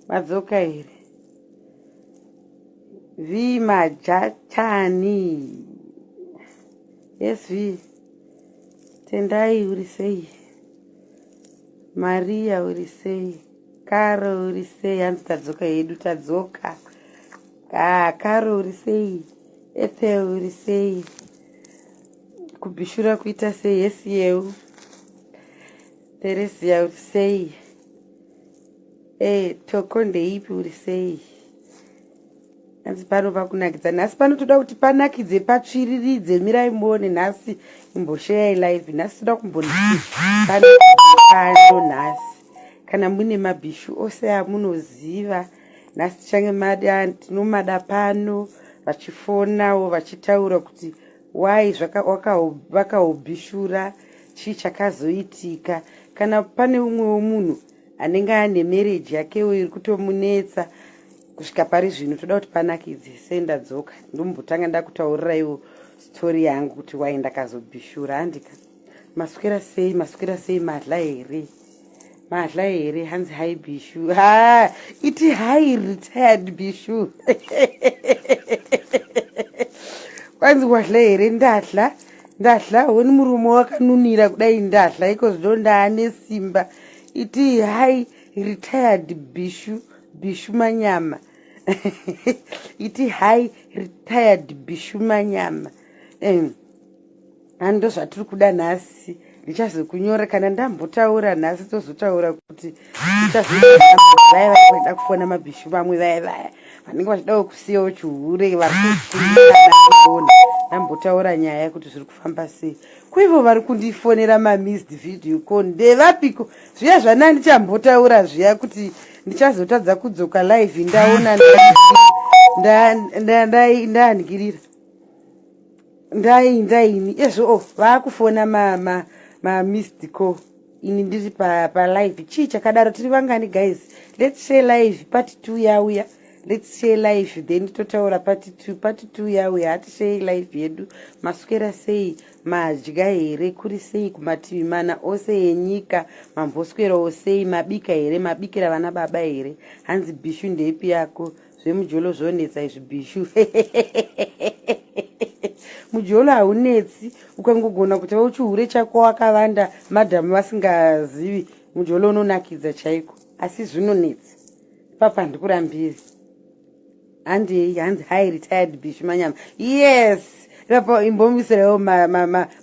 Madzoka here? V Majachani. Yes V. Tendai uri sei? Maria uri sei? Karo uri sei? Hanzi tadzoka hedu tadzoka. Ah, Karo uri sei? Ethel uri sei? Kubhishura kuita sei? Yes yeu. Teresia uri sei? Eh, Toko ndeipi uri sei? Hanzi pano pakunakidza nhasi pano toda kuti panakidze patsviriridze mirai muone nhasi imbosheyai live nhasi toda kumbonzi pano nhasi kana mune mabhishu ose amunoziva nhasi tichange mada tinomada pano vachifonawo vachitaura kuti why vakaubhishura chii chakazoitika kana pane umwewo munhu anenge ane marriage yakewo iri kutomunetsa kusvika pari zvino toda kuti panakidze sei ndadzoka ndombotanga ndakutaurirai story yangu kuti why ndakazobhishura handika maswera sei maswera sei madla here madla here hanzi hi bishu ha iti hi retired bishu kwanzi wadla here ndadla ndadla honi murume wakanunira kudai ndadla iko zvino ndaane simba iti hi retired bishu bishu manyama iti hi retired bishu manyama eh. Ani ndozvatiri kuda nhasi ndichazokunyora kana ndambotaura nhasi tozotaura kuti vaya vari kuenda kufona mabhishu vamwe vaya vaya vanenge vachidawo kusiyawo chihure vari kuona ndambotaura nyaya yekuti zviri kufamba sei kuivo vari kundifonera mamissed video call ndevapiko zviya zvana ndichambotaura zviya kuti ndichazotadza kudzoka live ndaona ndaandikirira ndainda ini ezvo oh, vaakufona mamissed ma, ma call ini ndiri palive pa chii chakadaro tiri vangani guys let's share live part two yauya let's share live then totaura part two part two yauya hatishare live yedu maswera sei madya here kuri sei kumativi mana ose enyika mamboswerawo sei mabika here mabikira vana baba here hanzi bhishu ndeipi yako zvemujolo zvonetsa izvi bhishu mujolo haunetsi ukangogona kuti uchihure chako wakavanda madhamu vasingazivi mujolo unonakidza chaiko asi zvinonetsa papa handikurambiri handei hanzi hi retired bishu manyama yes ipapo imbomisirawo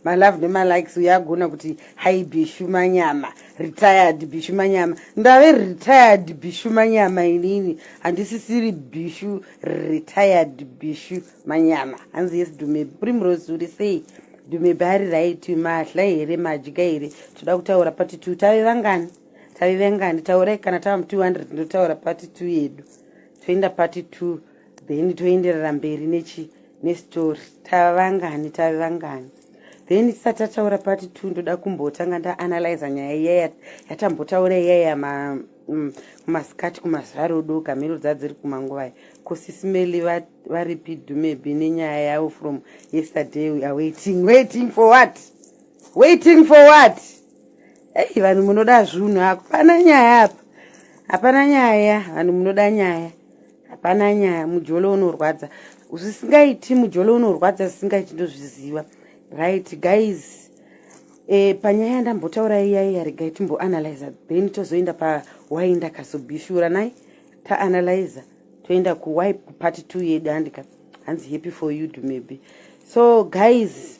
malove nemalikes uyo agona kuti hi bishu manyama retired bishu manyama ndave retired bishu manyama inini handisisiri bishu retired bishu manyama hanzi yes dume primrose uri sei dume bari right mahla here madya here toda kutaura pati two tave vangani tave vangani taurai kana tava mu 200 ndotaura pati two yedu toenda pati two then toenderera mberi nechi nestory tava vangani tave vangani then tisati tataura pati two ndoda kumbotanga ndaanalyza nyaya iya yatambotaura iyaya kumasikati kumazuva rodoka mhino dzadziri kumanguvai ko sisimeli varipi dumebi nenyaya yavo from yesterday we are waiting waiting for what waiting for what ei vanhu munoda zvunhu hapana nyaya apa hapana nyaya vanhu munoda nyaya hapana nyaya mujolo unorwadza zvisingaiti mujolo unorwadza zvisingaiti ndozviziva right guys e, panyaya yandambotaura iyaiya regai timboanalyza then tozoenda pawai ndakazobhishura nai taanalyza toenda kuwai kupart two yedu handika hanzi happy for you do maybe so guys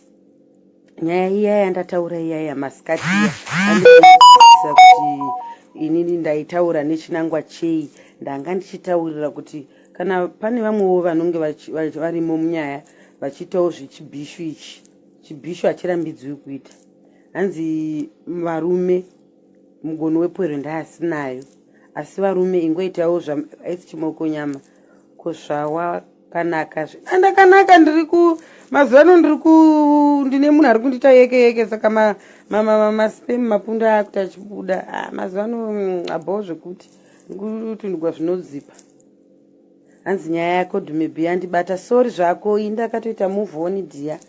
nyaya iya yandataura iya yamasikati iya andisa kuti inini ndaitaura nechinangwa chei ndanga ndichitaurira kuti kana pane vamwewo vanonge varimo munyaya vachiitawo zvechibhishu ichi chibhishu hachirambidziwi kuita hanzi varume mugono wepwere ndaasinayo asi varume ingoitawo zvaisi chimoko nyama ko zvawakanaka zve andakanaka ndiri ku mazuva ano ndiri ku ndine munhu ari kundiita yeke yeke saka maspem mapundu aakuti achibuda ah, mazuva ano abhoo zvekuti kutundigwa zvinodzipa hanzi nyaya yako dhumebi yandibata sori zvako ini ndakatoita move on dear.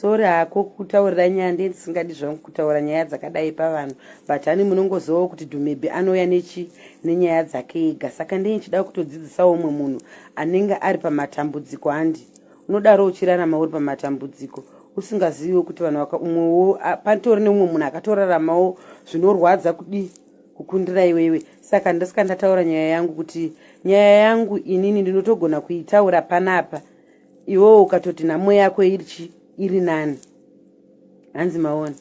Sorry hako kutaurira nyaya ndiye ndisingadi zvangu kutaura nyaya dzakadai pavanhu but hani munongozivawo kuti Dhumebhi anouya nechi nenyaya dzake ega saka ndiye ndichida kutodzidzisawo umwe munhu anenge ari pamatambudziko handi unodaro uchirarama uri pamatambudziko usingaziviwo kuti vanhu umwewo patori neumwe munhu akatoraramawo zvinorwadza kudii kukundira iwewe saka ndosika ndataura nyaya yangu kuti nyaya yangu inini ndinotogona kuitaura panapa iwewe ukatoti nhamo yako irichi iri nani hanzi maona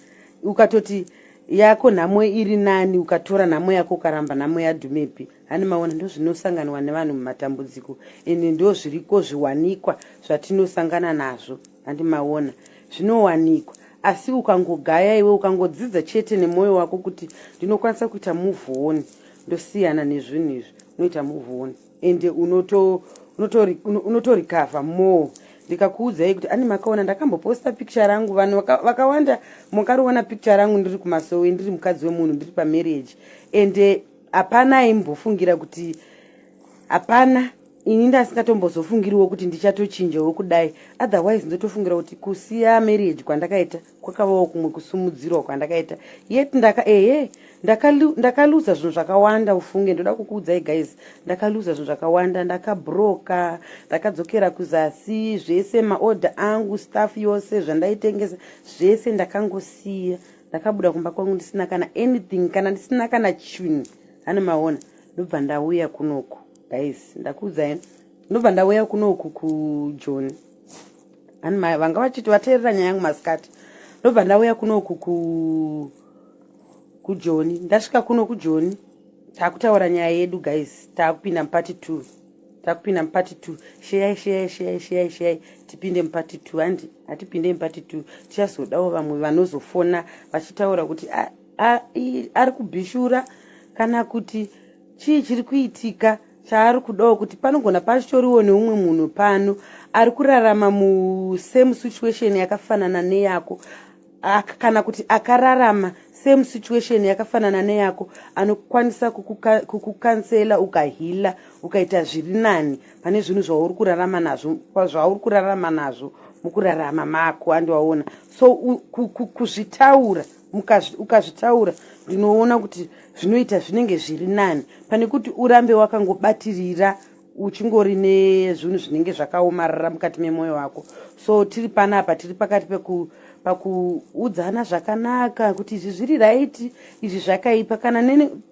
ukatoti yako nhamo iri nani ukatora nhamo yako ukaramba nhamo yadhumepi hani maona ndozvinosanganwa nevanhu mumatambudziko ende ndo zviriko zviwanikwa zvatinosangana nazvo handi maona zvinowanikwa asi ukangogaya iwe ukangodzidza chete nemwoyo wako kuti ndinokwanisa kuita move on ndosiyana nezvinhu izvi unoita move on ende unotorikavha more ndikakuudzai kuti ani makaona ndakamboposta picture rangu vanhu vakawanda makariona picture rangu ndiri kumasowe ndiri mukadzi wemunhu ndiri pamarriage ende hapana aimbofungira kuti hapana ini ndasingatombozofungiriwo kuti ndichatochinjawo kudai otherwise ndotofungira kuti kusiya marriage kwandakaita kwakavawo kumwe kusumudzirwa kwandakaita yet ndaka ehe ndakaluza zvinhu zvakawanda ufunge ndoda kukuudzai guys ndakaluza zvinhu zvakawanda ndakabroka ndakadzokera kuzasi zvese maodha angu staff yose zvandaitengesa zvese ndakangosiya ndakabuda kumba kwangu ndisina kana anything kana ndisina kana chinhu ane maona ndobva ndauya kunoku guys ndakuudzai ndobva ndauya kunoku kujoni ani vanga vachiti vateerera nyaya yangu masikati ndobva ndauya kunoku ku kujoni ndasvika kuno kujoni takutaura nyaya yedu guys takupinda mupart 2 takupinda mupart 2 sheyai sheyai sheyai sheyai sheyai tipinde mupart 2 handi hatipinde mupart 2 tichazodawo vamwe vanozofona vachitaura kuti ari kubhishura kana kuti chii chiri kuitika chaari kudawo kuti panogona pachitoriwo neumwe munhu pano ari kurarama musame situation yakafanana neyako kana kuti akararama same situation yakafanana neyako anokwanisa kukucounsela ukaheala ukaita zviri nani pane zvinhu zvauri kurarama nazvo zvauri kurarama nazvo mukurarama mako andiwaona so kuzvitaura ukazvitaura ndinoona kuti zvinoita zvinenge zviri nani pane kuti urambe wakangobatirira uchingori nezvinhu zvinenge zvakaomarara mukati memwoyo wako so tiri panapa tiri pakati pakuudzana zvakanaka kuti izvi zviri right izvi zvakaipa kana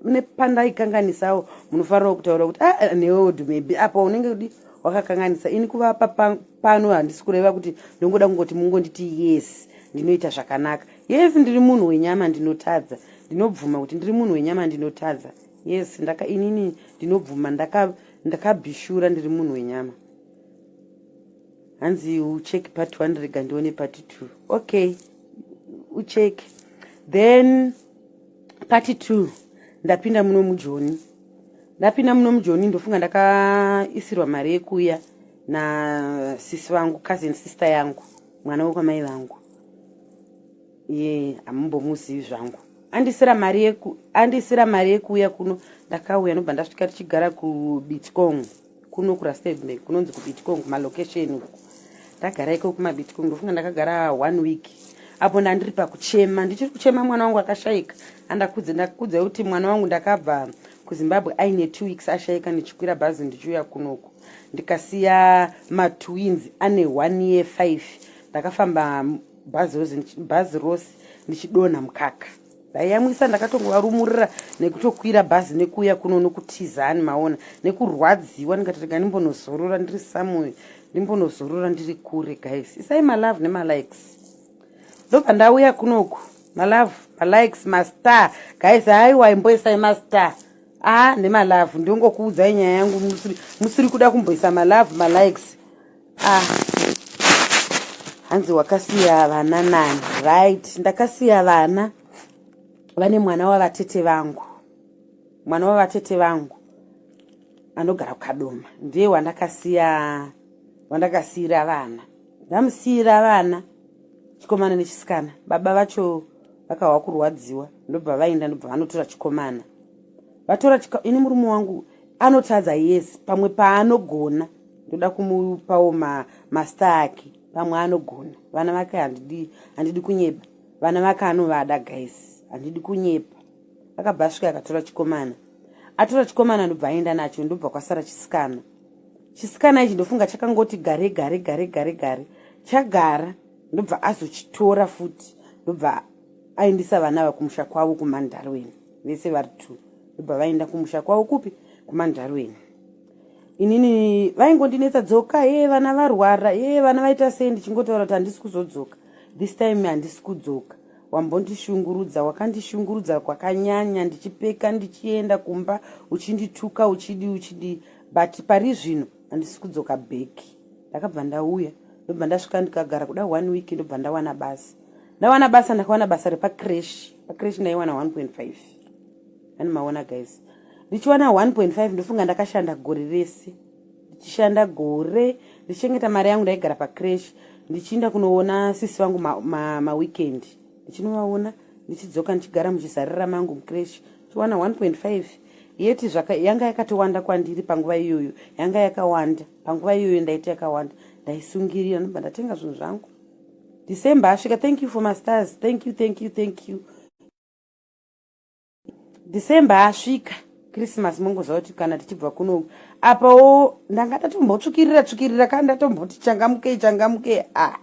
nepandaikanganisawo munofanirawo kutaura kuti ah, newewo maybe apa unenge kudi wakakanganisa ini kuvapa pano handisi kureva kuti ndongoda kungoti mungonditi yes ndinoita zvakanaka yes ndiri munhu wenyama ndinotadza ndinobvuma kuti ndiri munhu wenyama ndinotadza yes ndaka inini ndinobvuma ndakabhishura ndiri munhu wenyama hanzi ucheki part one rega ndione part two okay ucheki then part two ndapinda muno mujoni ndapinda muno mujoni ndofunga ndakaisirwa mari yekuya nasisi vangu cousin sister yangu mwana wekwamai vangu ye hamumbomuzivi zvangu andisira mari yeku andisira mari yekuuya kuno ndakauya ndobva ndasvika tichigara kuBitkong kuno kuRustenburg kunonzi kuBitkong kumalocation uku ndagara iko kumaBitkong ndofunga ndakagara one week apo ndandiri pakuchema ndichiri kuchema mwana wangu akashayika andakudze ndakudze kuti mwana wangu ndakabva kuZimbabwe aine 2 weeks ashayika ndichikwira bhazi ndichiuya kunoku ndikasiya matwins ane one year 5 ndakafamba bhazi rose ndichidonha mukaka ndaiyamwisa ndakatongovarumurira nekutokwira bhazi nekuuya kuno nokutizani maona nekurwadziwa ndikati rega ndimbonozorora ndiri somewhere ndimbonozorora ndiri kure guys isai malove nemalikes ndobva ndauya kunoku malove malikes mastar guys haiwa imboisai mastar a nemalove ndongokuudzai nyaya yangu musiri kuda kumboisa malove malikes ah hanzi wakasiya vana nani right ndakasiya vana vane mwana wavatete vangu mwana wavatete vangu anogara kukadoma ndiye wandakasiya wandakasiyira vana ndamusiyira vana chikomana nechisikana baba vacho vakahwa kurwadziwa ndobva vaenda ndobva vanotora chikomana vatora ini murume wangu anotadza yes pamwe paanogona ndoda kumupawo mastar ake. Pamwe anogona. Vana vake handidi handidi kunyeba. Vana vake anovada guys. Handidi kunyepa. Akabva asvika akatora chikomana. Atora chikomana ndobva aenda nacho ndobva kwasara chisikana. Chisikana ichi ndofunga chakangoti gare gare gare gare gare. Chagara ndobva azochitora futi ndobva aendesa vana ava kumusha kwavo kumandarweni vese vari two ndobva vaenda kumusha kwavo kupi kumandarweni inini vaingondinetsa dzoka ye vana varwara ye vana vaita sei ndichingotaura kuti handisi kuzodzoka this time handisi kudzoka wambondishungurudza wakandishungurudza kwakanyanya ndichipeka ndichienda kumba uchindituka uchidii uchidii but pari zvino handisi kudzoka back ndakabva ndauya ndobva ndasvika ndikagara kuda one week ndobva ndawana basa ndawana basa ndakawana basa repacrash pacrash ndaiwana 1.5 ani maona guys ndichiwana 1.5 ndofunga ndakashanda gore rese ndichishanda gore ndichichengeta mari yangu ndaigara pacrash ndichiinda kunoona sisi vangu maweekend ma, ma ndichinovaona ndichidzoka ndichigara muchizarira mangu mucrash chiwana 1.5 yeti zvaka yanga yakatowanda kwandiri panguva iyoyo yanga yakawanda panguva iyoyo ndaiti yakawanda ndaisungirira ndobva ndatenga zvinhu zvangu December asvika thank you for my stars thank you thank you thank you December asvika Christmas mongoziva kuti kana tichibva kuno apawo ndanga ndatombotsvukirira tsvukirira kana ndatomboti changamukei changamukei ah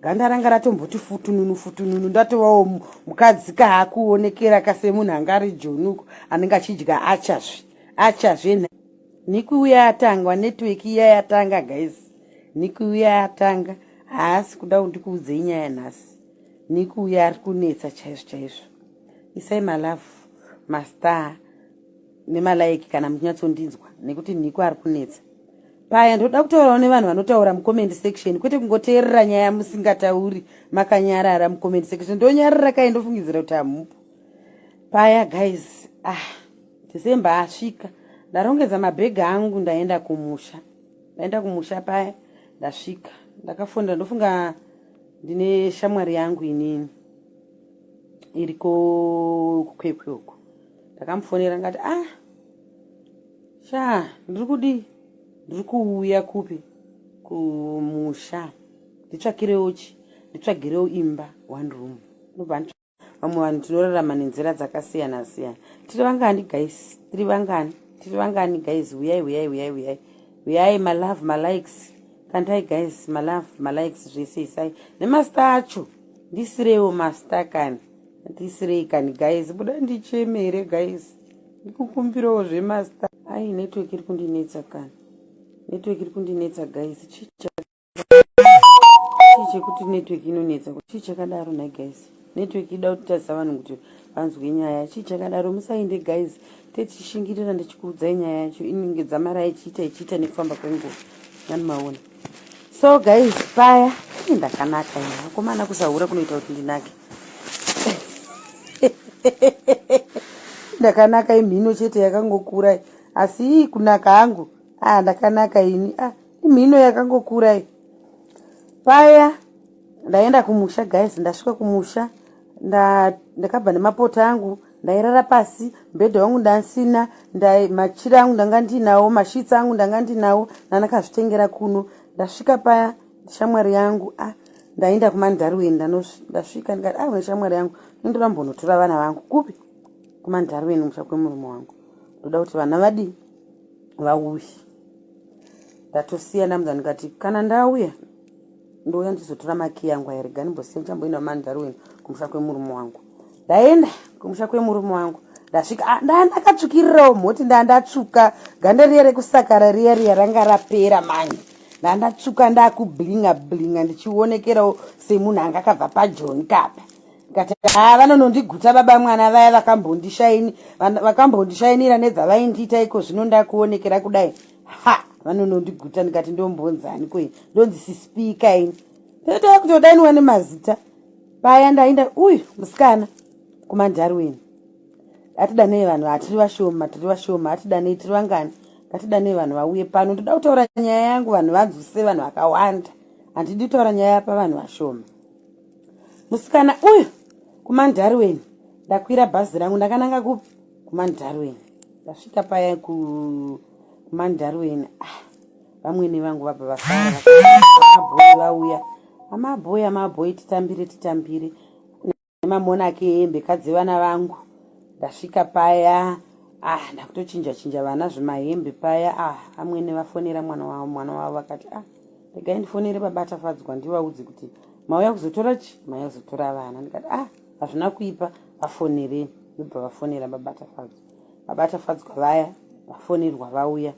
ganda ranga ratomboti futununu futununu ndatovawo mukadzi kaakuonekera kasemunhu anga ari jonuko anenge achidya achazve achazve Niki uya atangwa network iya yatanga guys Niki uya atanga haasi kuda ndikuudzei nyaya nhasi Niki uya ari kunetsa chaizvo chaizvo isai malove mastar nemalaiki kana muchinyatsondinzwa nekuti Niki ari kunetsa paya ndoda kutaurawo nevanhu vanotaura mucomment section kwete kungoteerera nyaya musingatauri makanyarara mucomment section ndonyarara kai ndofungidzira kuti hamupo paya guys ah December asvika ndarongedza mabhegi angu ndaenda kumusha ndaenda kumusha paya ndasvika ndakafonera ndofunga ndine shamwari yangu inini iriko kukwekwe uko ndakamufonera ngati ah sha ndiri kudii ndiri kuuya kupi kumusha nditsvakirewo chi nditsvagirewo imba one room ndobva vamwe vanhu tinorarama nenzira dzakasiyana siyana tiri vangani guys tiri vangani tiri vangani guys huyai huyai huyai huyai huyai malove malikes kandai guys malove malikes zvese isai nemasta acho ndisireiwo masta kani ndisirei kani guys buda ndichemere guys ndikukumbirawo zvemasta ai network iri kundinetsa kani network iri kundinetsa guys chicha chii chekuti network inonetsa chii chakadaro nhai guys network ida kuti tazisa vanhu kuti vanzwe nyaya chii chakadaro musainde guys techishingirira ndichikuudzai nyaya yacho inenge dzamara ichiita ichiita nekufamba kwenguva nani maona so guys paya ndakanaka ini akomana kusahura kunoita kuti ndinake ndakanaka imhino chete yakangokura asi ii kunaka hangu ah ndakanaka ini ah imhino yakangokura iyi paya ndaenda kumusha guys ndasvika kumusha ndakabva nemapoto angu ndairara pasi mbhedha wangu ndansina machira angu ndanga ndinawo mashitsi angu ndanga ndinawo ndandakazvitengera kuno ndasvika paya shamwari yangu ah ndaenda kumandarweni ndasvika ndikati ah une shamwari yangu ndoda mbonotora vana vangu kupi kumandarweni musha kwemurume wangu ndoda kuti vana vadii vauye ndatosiya ndamudza ndikati kana ndauya ndouya ndizotora makiyi angu aya rega ndimbosiya ndichamboenda mandarweni kumusha kwemurume wangu ndaenda kumusha kwemurume wangu ndasvika ah, ndandakatsvukirirawo mhoti ndandatsvuka ganda riya rekusakara riya riya ranga rapera manje ndandatsvuka ndakublinga blinga ndichionekerawo semunhu anga akabva pajoni kapa ndikati haa vanonondiguta baba mwana vaya vakambondishaini vakambondishainira nedzavaindiita iko zvino ndakuonekera kudai ha vanonondiguta ndikati ndombonzani koi ndonzi sispika ini ndoita kutodainiwa nemazita paya ndainda uyu musikana kumandarweni atidanei vanhu hatiri vashoma tiri vashoma atidanei tiri vangani ngatidanei vanhu vauye pano ndoda kutaura nyaya yangu vanhu vanzwise vanhu vakawanda handidi kutaura nyaya pavanhu vashoma musikana uyu kumandarweni ndakwira bhazi rangu ndakananga kupi kumandarweni ndasvika paya kumandarweni ah, vamwene vangu vabva vafara vabhoi vauya Amabhoyi amabhoyi titambire titambire nemamonaki ehembe kadzevana vangu. Ndasvika paya ah ndakutochinja chinja vana zvimahembe paya ah amwene vafonera mwana wavo mwana wavo vakati ah regai ndifonere baba Tafadzwa ndivaudze kuti mauya kuzotora chi mauya kuzotora vana ndikati ah hazvina kuipa vafonerei ndobva vafonera baba Tafadzwa baba Tafadzwa vaya vafonerwa vauya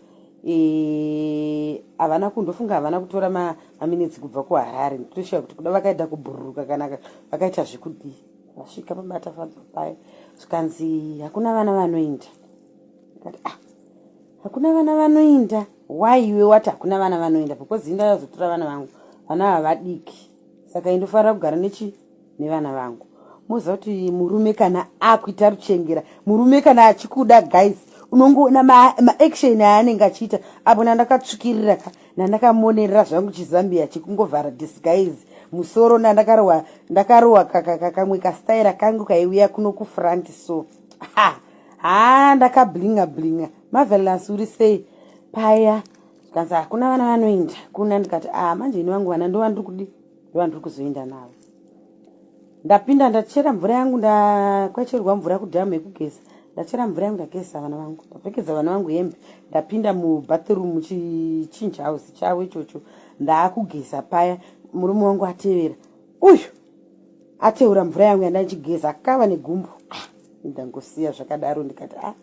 e, havana kundofunga havana kutora maminitsi kubva kuharare nditoshaya kuti kuda vakaita kubhururuka kana vakaita zvekudii vasvika baba Tafadzwa paya zvikanzi hakuna vana vanoenda ndikati ah hakuna vana vanoenda why iwe wati hakuna vana vanoenda because inda yazotora vana vangu vana ava vadiki saka indofanira kugara nechi nevana vangu moziva kuti murume kana akuita ruchengera murume kana achikuda guys unongoona maaction ma aanenge achiita apo nandakatsvikirira ka nandakamonerera zvangu chizambia chikungovhara disguise musoro nandakarohwa ndakarohwa kamwe kastaira kangu kaiuya kuno kufront so ha ha ndakablinga blinga marvelous uri sei paya zvikanzi hakuna vana vanoenda kuna ndikati ah manje ini vangu vana ndovandiri kudi ndovandiri kuzoenda navo ndapinda ndachera mvura yangu ndakwacherwa mvura kudhamu yekugeza ndachera mvura yangu ndageza vana vangu ndapfekedza vana vangu hembe ndapinda mubathroom muchichinja house chavo ichocho ndaakugeza paya murume wangu atevera uyu ateura mvura yangu yandandichigeza akava negumbo ah, ndangosiya zvakadaro ndikati ah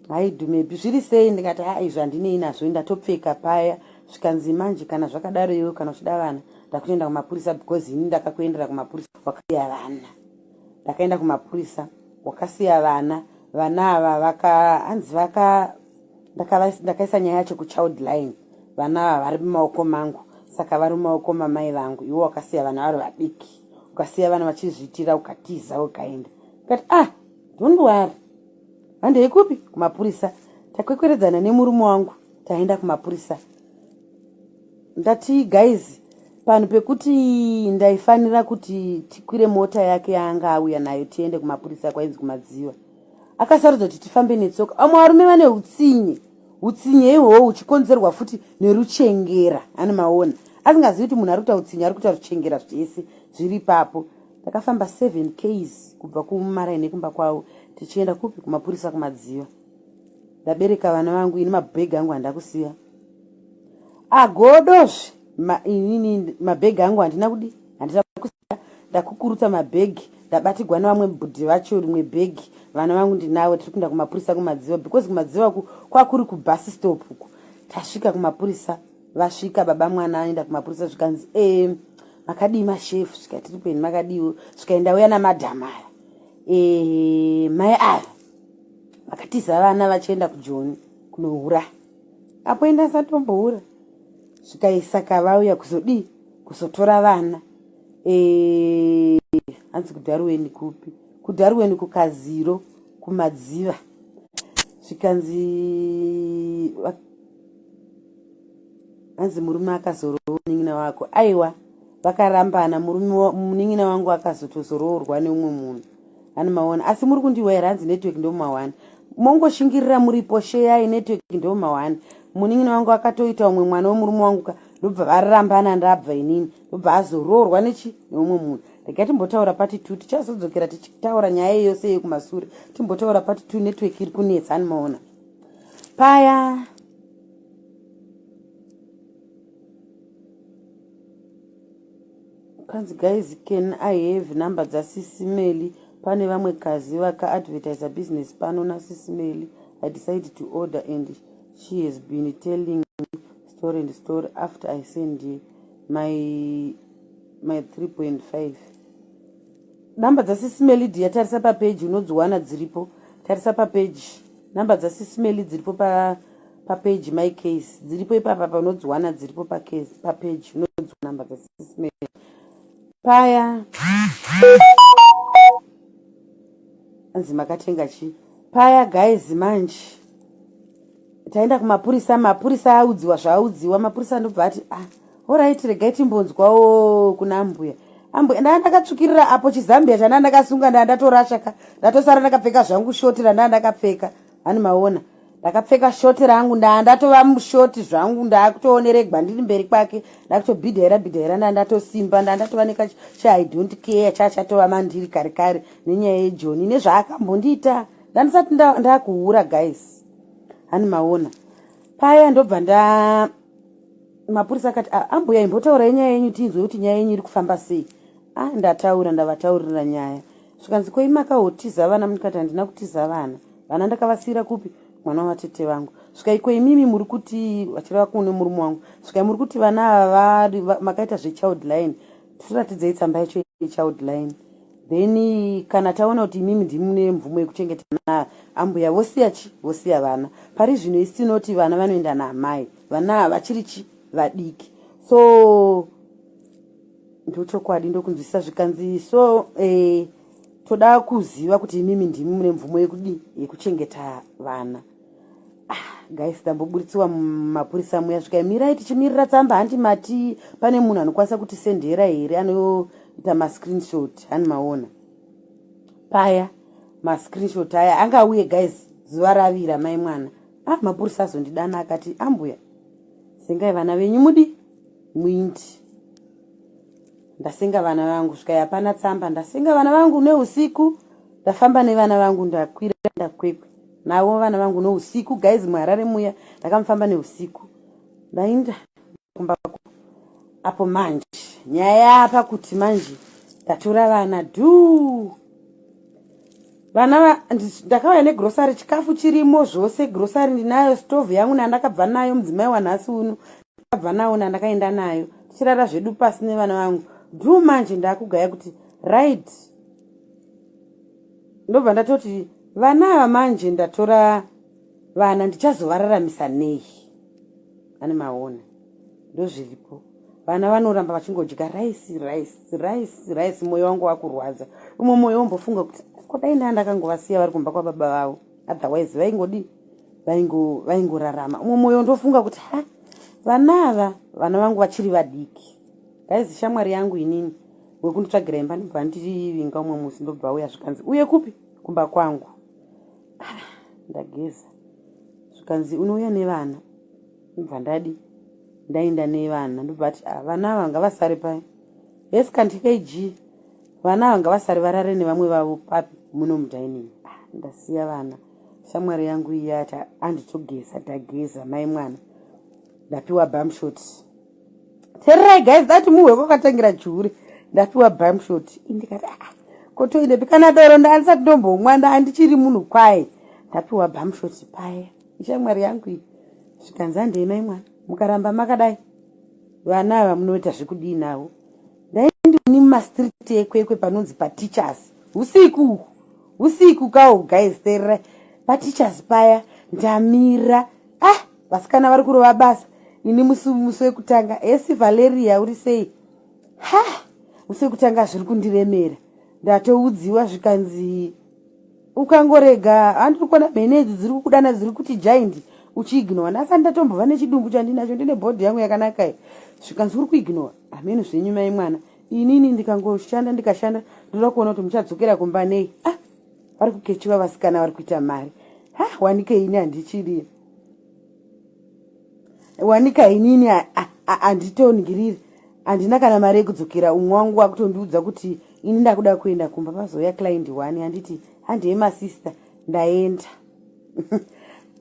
haidhumepi zviri sei ndikati ha izvi handinei nazvo ndatopfeka paya zvikanzi manje kana zvakadaro iwe kana uchida vana ndakutoenda kumapurisa because ini ndakakuendera kumapurisa wakasiya vana ndakaenda kumapurisa wakasiya vana vana ava vaka hanzi vaka ndakaisa nyaya yacho kuchild line vana ava vari mumaoko mangu saka vari mumaoko mamai vangu iwe wakasiya vana vari vadiki ukasiya vana vachizviitira ukatiza ukaenda ndikati ah don't worry handei kupi kumapurisa takwekweredzana nemurume wangu taenda kumapurisa ndati guys panhu pekuti ndaifanira kuti tikwire mota yake yaanga auya nayo tiende kumapurisa kwainzi kumadziva akasarudza kuti tifambe netsoka vamwe varume vane utsinye utsinye ihwohwo huchikonzerwa futi neruchengera ani maona asingazivi kuti munhu ari kuita utsinye ari kuita ruchengera zvese zviri ipapo Takafamba 7 ks kubva kumaraini ekumba kwavo tichienda kupi kumapurisa kumadziva. Ndabereka vana vangu ini mabhegi angu handakusiya. Agodozve ma, inini mabhegi angu handina kudi handina kusiya ndakukurutsa mabhegi ndabatigwa nevamwe bhudhi vacho rimwe bhegi vana vangu ndinavo tiri kuenda kumapurisa kumadziva because kumadziva ku kwakuri kubus stop uku tasvika kumapurisa vasvika baba mwana aenda kumapurisa zvikanzi e makadii mashefu svika tiri kweni makadiwo svika ndauya namadhamu aya e, mai ava vakatiza vana vachienda kujoni kunohura apo enda asatombohura svikaisaka vauya kuzodii kuzotora vana e, hanzi kudharuweni kupi kudharuweni kukaziro kumadziva zvikanzi hanzi murume akazoroorwa munin'ina wako aiwa vakarambana murume munin'ina wangu akazotozoroorwa neumwe munhu ani maona asi muri kundiwa here hanzi network ndomahwani mongoshingirira muripo sheyai network ndomahwani munin'ina wangu akatoita umwe mwana wemurume wangu ka ndobva varambana ndabva inini ndobva azoroorwa nechi neumwe munhu regai timbotaura pati two tichazodzokera tichitaura nyaya yose yekumasure timbotaura pati two network iri kunetsa ani maona paya kanzi guys can i have number dzasisimeli pane vamwe kazi vakaadvertisa business pano nasisimeli i decided to order and she has been telling me story and story after i send my my 3.5 Number dzasisi Melly dear tarisa papage unodziwana dziripo. Tarisa papage. Number dzasisi Melly dziripo pa papage my case. Dziripo ipapa panodziwana dziripo pa case papage unodziwana number dzasisi Melly. Paya anzi makatenga chi paya guys manje taenda kumapurisa mapurisa audziwa zvaaudziwa mapurisa ndobva ati ah orit regai timbonzwawo kuna ambuya ambuya ndaa ndakatsvukirira apo chizambia chandaa ndakasunga ndaa ndatorasha ka ndatosara ndakapfeka zvangu shoti randaa ndakapfeka hani maona Ndakapfeka shoti rangu, ndaa ndatova mushoti zvangu, ndaakutooneregwa ndiri mberi kwake, ndakutobhidhaira bhidhaira, ndaa ndatosimba, ndaa ndatova nekachi I don't care chachatova mandiri kare kare nenyaya yejoni nezvaakambondiita. Ndandisati ndakuhura guys, hani maona paya ndobva nda mapurisa akati, ah, ambuya imbotaurai nyaya yenyu tinzwe kuti nyaya yenyu iri kufamba sei. Ah, ndataura, ndavataurira nyaya, zvikanzi koi makahotiza vana? Ndikati handina kutiza vana, vana ndakavasiyira kupi? Mwana wavatete vangu. Svikai ko imimi muri kuti, vachireva kune murume wangu, svikai muri kuti vana ava makaita zvechild line, tiratidzei tsamba yacho yechild line, then kana taona kuti imimi ndimune mvumo yekuchengeta vana, ambuya vosiya chi vosiya vana. Pari zvino isi tinoti vana vanoenda naamai, vana vachiri chi vadiki, so ndochokwadi ndokunzwisisa. Zvikanzi so toda kuziva kuti imimi ndimi mune mvumo yekudi yekuchengeta vana. Ah, guys, ndamboburitswa mumapurisa muya, svika mirai tichimirira tsamba. Handi mati pane munhu anokwanisa kutisendera here anoita mascreenshot? Hani maona paya mascreenshot aya angauye guys, zuva ravira mai mwana. Ah, mapurisa azondidana akati, ambuya, sengai vana venyu mudi muindi. Ndasenga vana vangu, svikai hapana tsamba. Ndasenga vana vangu neusiku, ndafamba nevana vangu, ndakwira ndakwekwe navo vana vangu neusiku guys, muHarare muya ndakamufamba neusiku, ndainda kumba apo. Manje nyaya yapa kuti manje ndatora vana dhuu, vana ndakauya negrosary, chikafu chirimo zvose, grosary ndinayo, stovhu yangu nandakabva nayo, mudzimai wanhasi uno ndakabva nawo nandakaenda nayo, tichirara zvedu pasi nevana vangu dhuu. Manje ndakugaya kuti right, ndobva ndatoti vana ava manje ndatora vana ndichazovararamisa nei? Ane maona ndozviripo, vana vanoramba vachingodya raisi raisi raisi raisi. Mwoyo wangu wakurwadza, umwe mwoyo wombofunga kuti kodai ndaa ndakangovasiya vari kumba kwababa vavo, otherwise vaingodi vaingorarama. Umwe mwoyo ndofunga kuti ha, vana ava, vana vangu vachiri vadiki guys. Shamwari yangu inini wekunditsvagira imba ndobva ndivinga umwe musi, ndobva uya, zvikanzi uye kupi? Kumba kwangu. Ah, ndageza, zvikanzi unouya nevana. Ndobva ndadi ndaenda nevana, ndobva ati, ah, vana ava ngavasare pai yes kanti kg, vana ava ngavasare varare nevamwe vavo papi? Muno mudining. Ah, ndasiya vana, shamwari yangu iya ati anditogeza, ndageza mai mwana, ndapiwa bumshot. Tererai guys, dati muhwe kwakatangira jure. Ndapiwa bumshot, indikati, ah, kotoindepi kana doro ndaandisati ndombomwa, ndaandichiri munhu kwaye. Ndapiwa bumshot paya, ishamwari yangu iyi, zvikanzi handei mai mwana, mukaramba makadai vana ava munoita zvekudii navo? Ndaindini mumastreet eKwekwe panonzi paTeachers, usiku usiku kawo guys, tererai, paTeachers paya ndamira, ah, vasikana vari kurova basa. Ini musi wekutanga, esi Valeria uri sei? Ha, musi wekutanga zviri kundiremera, ndatoudziwa zvikanzi ukangorega handiri kuona mhene idzi dziri kukudana, dziri kuti giant, uchiignora. Ndasati ndatombova nechidumbu chandinacho, ndine bhodhi yangu yakanaka iyi. Zvikanzi uri kuignora hameno zvenyu mai mwana, inini ndikangoshanda ndikashanda ndoda kuona kuti muchadzokera kumba nei. Ah, vari kukechiwa vasikana vari kuita mari. Ha, wanike ini handichiri wanika, inini handitoningiriri, handina kana mari yekudzokera. Umwe wangu wakutondiudza kuti ini ndakuda kuenda kumba, pazouya client one, handiti handei masista, ndaenda.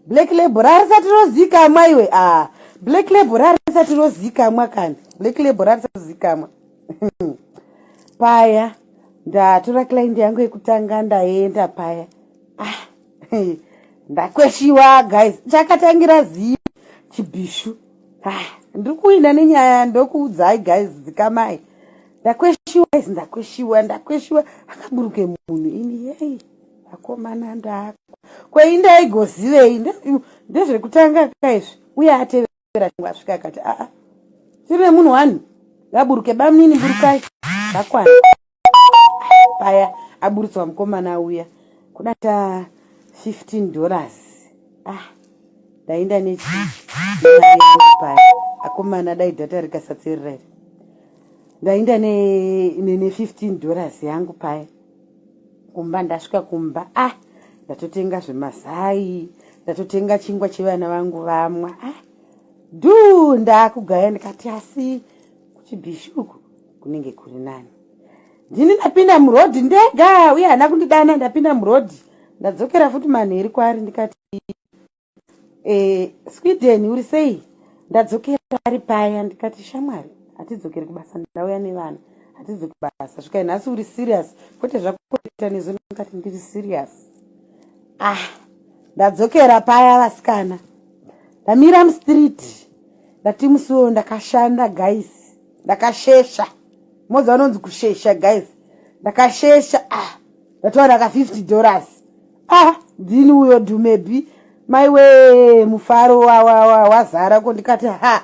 Black Label rarisati rozikamwa iwe. Ah, Black Label rarisati rozikamwa kani, Black Label rarisati rozikamwa paya. Ndatora client yangu yekutanga, ndaenda paya, ah, ndakweshiwa guys, chakatangira zii chibhishu. Ah, ndiri kuinda nenyaya, ndokuudzai guys, dzikamai. Ndakweshiwa guys, ndakweshiwa, ndakweshiwa, akaburuke munhu ini yei akomana ndako kwei ndaigozivei ndezvekutanga kaizvi. Uye atevera asvika akati, aa, tiri nemunhu wani, ngaburuke bamunini, burukai zvakwana. Paya aburutswa mukomana uya kuda ta $15. Ah, ndaenda nechipaya akomana, dai dhata rikasatserera iri, ndaenda ne$15 yangu paya kumba. Ndasvika kumba, ah, ndatotenga zvemazai. Ndatotenga chingwa chevana vangu vamwa. Ah, dhuu ndakugaya ndikati asi kuchibhishu uku kunenge kuri nani. Ndini ndapinda murodhi ndega uye haana kundidana ndapinda murodhi. Ndadzokera futi manheru kwaari ndikati Eh, Sweden uri sei? Ndadzokera ari paya ndikati shamwari hatidzokeri kubasa ndauya nevana hatidzoki basa svikai nhasi uri serious kwete zvakuita nezo ndikati ndiri serious ah ndadzokera paya vasikana ndamira mustreet ndati musi ndakashanda guys ndakashesha moza vanonzi kushesha guys ndakashesha ah ndatowana ka 50 dollars ah ndini uyo dhumebi maiwe mufaro wazara ko ndikati ha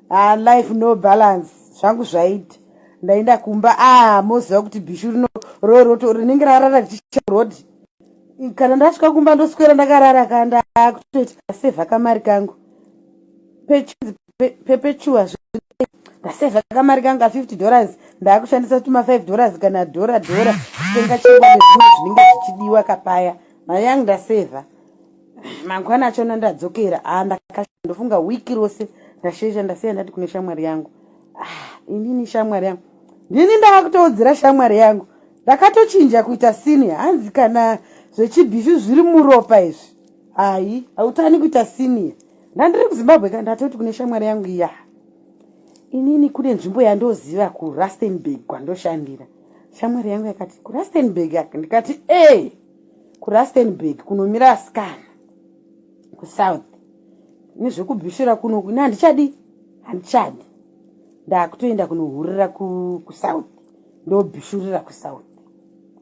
ah, life no balance zvangu zvaita ndaenda kumba ah moziva kuti bhishu rino roroto rinenge rarara richirod kana ndasvika kumba ndoswera ndakarara ka ndakutoita sevha kamari kangu pepechuwa ndasevha kamari kangu ka 50 dollars ndakushandisa tuma 5 dollars kana dhora dhora kutenga chingwa nezvimwe zvinenge zvichidiwa kapaya mari yangu ndasevha mangwana achona ndadzokera ah, ndofunga wiki rose ndashesha ndasiya ndati kune shamwari yangu ah, inini shamwari yangu ndini ndakutoudzira shamwari yangu ndakatochinja kuita senior hanzi kana zvechibhishu zviri muropa izvi hai hautani kuita senior ndandiri kuzimbabwe ka ndatoti kune shamwari yangu iya inini kune nzvimbo yandoziva kurustenburg kwandoshandira shamwari yangu yakati kurustenburg ndikati e kurustenburg kunomira asikana kusouth nezvekubhishira kunoku ini handichadi handichadi ndakutoenda kunohurira kusouth ndobhishurira kusouth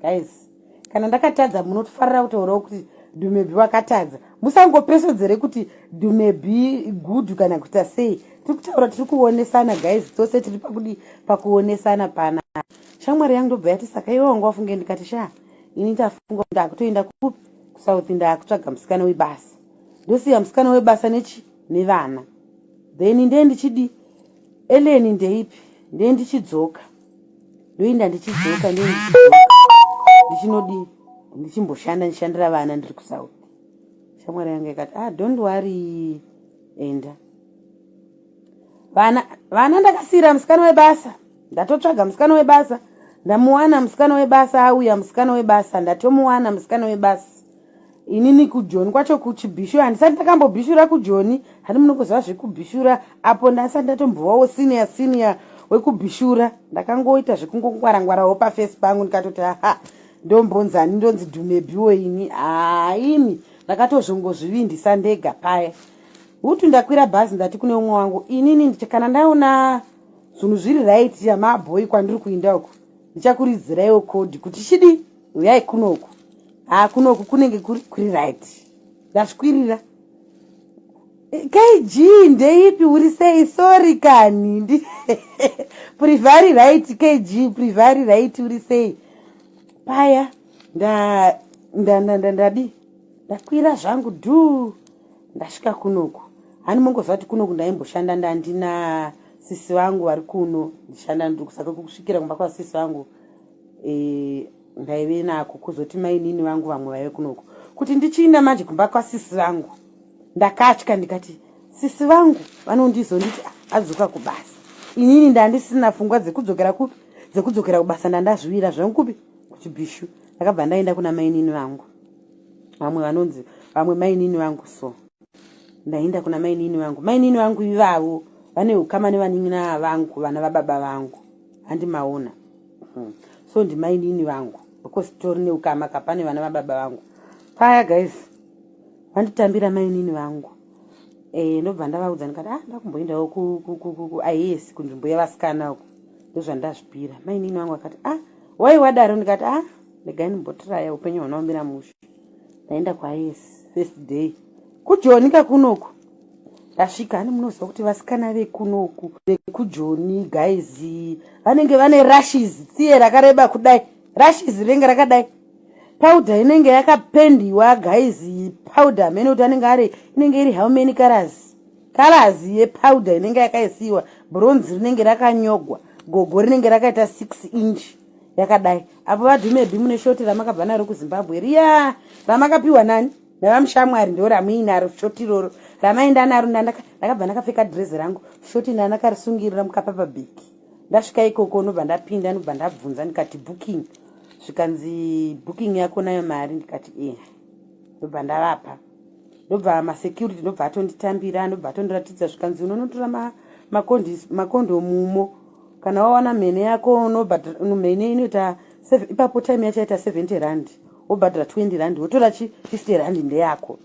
guys kana ndakatadza munofarira kutaurawo kuti dumebi wakatadza musangopesvedzere kuti dumebi good kana kuita sei tiri kutaura tiri kuonesana guys tose tiri pakudi pakuonesana pana shamwari yangu ndobva yati saka iwe wanga wafunge ndikati sha ini ndafunga ndakutoenda kupi kusouth ndakutsvaga musikana webasa ndosiya musikana webasa nechi nevana then ndee ndichidi eleni ndeipi ndee ndichidzoka ndoenda ndichidzoka ndee ndichidzoka ndichinodii ndichimboshanda ndichishandira vana ndiri kusouth shamwari yangu yakati ah don't worry enda vana vana ndakasiira musikana webasa ndatotsvaga musikana webasa ndamuwana musikana webasa auya musikana webasa ndatomuwana musikana webasa inini kujoni kwacho kuchibhishura handisati ndakambobhishura kujoni handi munongoziva zvekubhishura apo ndasati ndatombovawo senior senior wekubhishura ndakangoita zvekungongwarangwarawo pafesi pangu ndikatoti aha ndombonzani ndonzi dhumebhiwo ini haini ndakatozvongozvivindisa ndega paya hutu ndakwira bhazi ndati kune umwe wangu inini kana ndaona zvinhu zviri right yamabhoi kwandiri kuinda uku ndichakuridziraiwo kodi kuti chidi uyai kunoku haa kunoku kunenge kuri kuri right ndazvikwirira kg ndeipi uri sei sorry kani ndi privari right kg privari right uri sei paya nda ndadi nda, nda, nda, ndakwira zvangu dhuu ndasvika kunoku hani mongoziva kuti kunoku ndaimboshanda ndandina sisi vangu vari kuno ndishanda ndiri kusaka kusvikira kumba kwasisi vangu e, ndaive nako kuzoti mainini vangu vamwe vaive kunoku kuti ndichiinda manje kumba kwasisi vangu ndakatya ndikati sisi vangu vanondizonditi ah, adzoka kubasa inini ndandisina pfungwa dzekudzokera kupi dzekudzokera kubasa ndandazviwira zvangu kupi kuchibhishu ndakabva ndaenda kuna mainini vangu vamwe vanonzi vamwe mainini vangu so ndaenda kuna mainini vangu mainini vangu ivavo vane ukama nevanin'ina vangu vana vababa vangu handi maona hmm. so ndimainini vangu because tori neukama ka pane vana vababa vangu paya guys vanditambira mainini vangu eh, ndobva ndavaudza ndikati ah ndakumboendawo kuis kunzvimbo yevasikana uku ndozvandazvipira mainini vangu vakati ah wai wadaro ndikati ah regai ndimbotiraya upenyu hwanaomira mushe ndaenda kwaes first day kujoni kakunoku ndasvika hani munoziva kuti vasikana vekunoku vekujoni guys vanenge vane rashes tsiye rakareba kudai rashes rinenge rakadai powder inenge yakapendiwa guys powder hamene kuti anenge ari inenge iri how many colors colors yepowder inenge yakaisiwa bronze rinenge rakanyogwa gogo rinenge rakaita 6 inch yakadai apo vadhumebi mune shoti ramakabva naro kuzimbabwe riya ramakapiwa nani Ndavamushamwari ndo ramuinaro shoti iroro ramaenda naro ndakabva ndakapfeka dress rangu shoti ndandakarisungirira mukapapa bhiki. Ndasvika ikoko ndobva ndapinda ndobva ndabvunza ndikati booking zvikanzi booking yako nayo mari ndikati eh ndobva ndavapa ndobva masecurity ndobva atonditambira ndobva atondiratidza zvikanzi unonotora makondomumo kana wawana mhene yako unobhadhara mhene inoita ipapo time yacho yaita 70 rand wobhadhara 20 rand wotora chi 50 rand ndeyako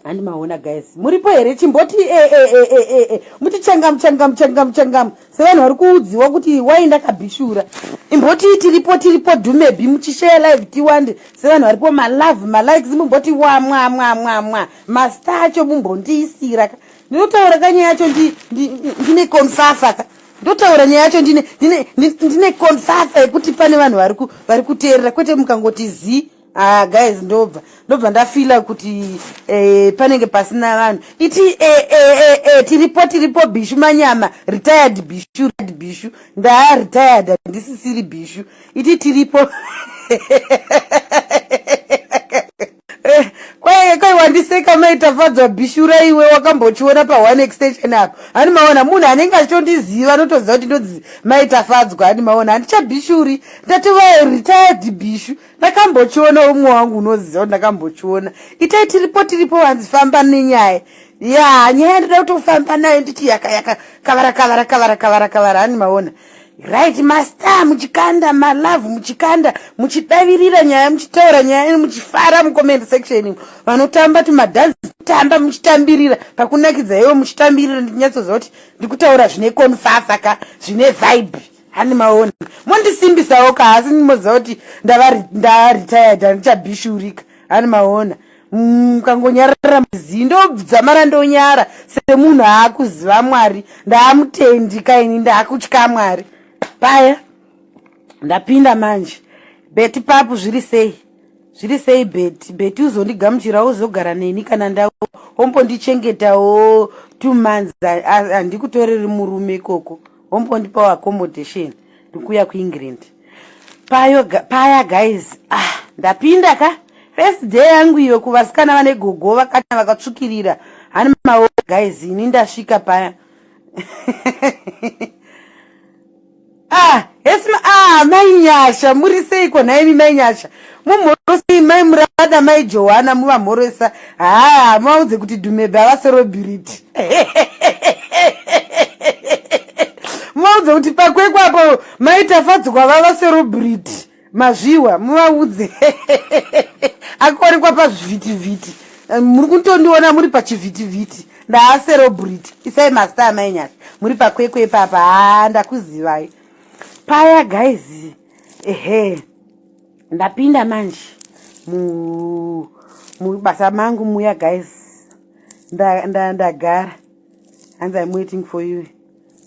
handi maona guys muripo here chimboti e, e, e, e, e, e. muti changamu changamu changamu changamu sevanhu vari kuudziwa kuti wai ndakabhishura imboti tiripo tiripo dhumebi muchishare live tiwande sevanhu varipo malove malikes mumboti wamwamwamwamwa masta acho mumbondiisira ndinotaura ka nyaya yacho ndine konfafa ka ndotaura nyaya yacho ndine konfafa yekuti pane vanhu vari kuteerera kwete mukangoti zii Ah, guys ndobva ndobva ndafila kuti eh, panenge pasina vanhu iti eh, eh, eh, eh, tiripo tiripo bishu manyama retired bishu bishu ndaa retired handisisiri bishu iti tiripo Eh, kwai kwai wandiseka mai tafadzwa bhishura iwe wakambochiona pa one extension apo hani maona munhu anenge achitondiziva anotoziva kuti ndonzi mai tafadzwa hani maona handichabhishuri ndatova retired bhishu ndakambochiona umwe wangu unoziva kuti ndakambochiona itai tiripo tiripo hanzi famba nenyaya ya nyaya ndoda kutofamba nayo nditi yaka yaka kavara kavara kavara kavara kavara hani maona right master muchikanda malove muchikanda muchidavirira nyaya muchitaura nyaya muchifara mucomment section vanotamba tumadhanzi tamba muchitambirira pakunakidza iwo muchitambirira ndichinyatsoziva kuti ndikutaura zvine konfafa ka zvine vibe hani maona mondisimbisawo ka asi ndimoziva kuti ndaretired handichabhishurika hani maona mukangonyarara zii ndodzamara ndonyara semunhu aakuziva mwari ndaamutendi kaini ndaakutya mwari paya ndapinda manje beti papu zviri sei zviri sei beti beti uzondigamuchira uzogara neni kana nda ombondichengetawo two months handikutoreri murume ikoko ombondipawo accommodation ndikuuya kuengland payo paya guys ah ndapinda ka first day yangu iyo kuvasikana vane gogo vakati vakatsvukirira hani mawo guys ini ndasvika paya ah hesi ah mai nyasha muri seiko nhaimi mai nyasha mumhorosei mai murada mai johana muvamhoresa haa muvaudze kuti dhumebe havaserobiriti muvaudze kuti pakwekwe apo mai tafadzwa vava serobriti mazviwa muvaudze akuonekwa pazvivhitivhiti eh, muri kutondiona muri pachivhitivhiti ndaaserobriti isai masta amai nyasha muri pakwekwe ipapa haa ndakuzivai paya guys ehe ndapinda manje mubasa mangu muya guys ndagara nda, hanzi im waiting for you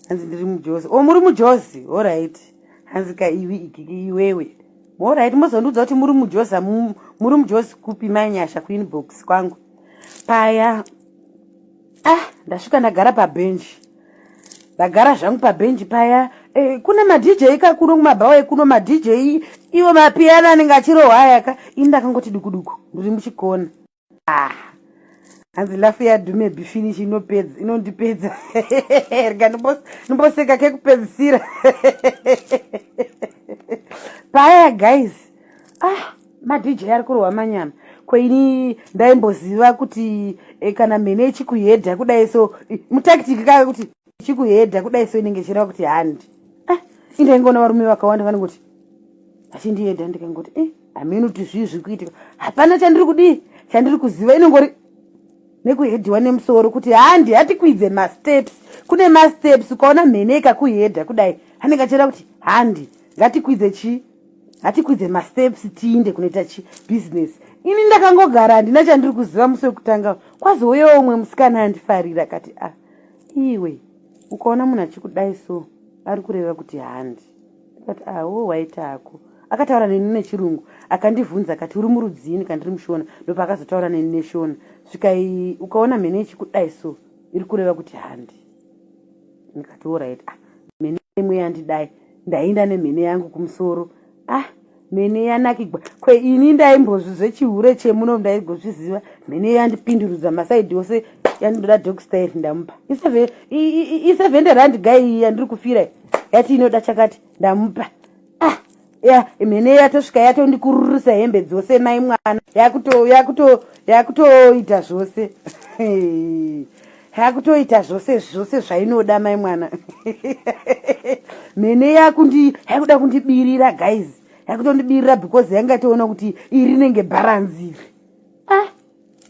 hanzi ndiri mujozi o oh, muri mujozi orit hanzi ka iwi ikiki iwewe orit mozondiudza kuti muri mujozi muri mujozi kupi mainyasha kuinbox kwangu paya ah ndasvika ndagara pabhenji ndagara zvangu pabhenji paya eh, kune madj kakuno kumabhawa ekuno madj iwo mapiyano anenge achirohwa ayaka ini ndakangoti dukuduku ndiri muchikona ah hanzi lafu yadhume bifinish inopedza inondipedza rega ndimboseka kekupedzisira paya guys ah madj ari kurohwa manyama ko ini ndaimboziva kuti eh, kana mhene ichikuhedha kudai so eh, mutakitiki kave kuti ichikuhedha kudai so inenge ichireva kuti handi ah, indaingoona varume vakawanda vanongoti vachindihedha ndikangoti eh, hameno kuti zvii zviri kuitika hapana chandiri kudii chandiri kuziva inongori nekuhedhiwa nemusoro kuti handi hatikwidze masteps kune masteps ukaona mhene ikakuhedha kudai anenge achireva kuti handi ngatikwidze chii hatikwidze masteps tiinde kunoita chi business ini ndakangogara handina chandiri kuziva musi wekutanga kwazouyawo umwe musikana andifarira akati ah iwe ukaona munhu achikudai so ari kureva kuti handi ndikati awo ah, waita hako akataura neni nechirungu akandivhunza akati uri murudzini kandiri mushona ndopaakazotaura neni neshona svikai ukaona mhene ichikudai so iri kureva kuti handi ndikati orit ah mhene imwe yandidai ndainda nemhene yangu kumusoro ah Mhene yanakigwa kwe ini ndaimbozvi zvechihure chemuno ndaigozviziva. Mhene yandipindurudza masaidi ose yandoda dog style ndamupa. I70 rand guy iyi yandiri kufira yati inoda chakati ndamupa. Ah, ya mhene yatosvika yatondikururisa hembe dzose mai mwana yakuto yakuto yakutoita zvose. Yakutoita zvose zvose zvainoda mai mwana. Mhene yakundi yakuda kundibirira guys. Yakutondibirira because yanga toona kuti iri rinenge bharanzi iri. Ah,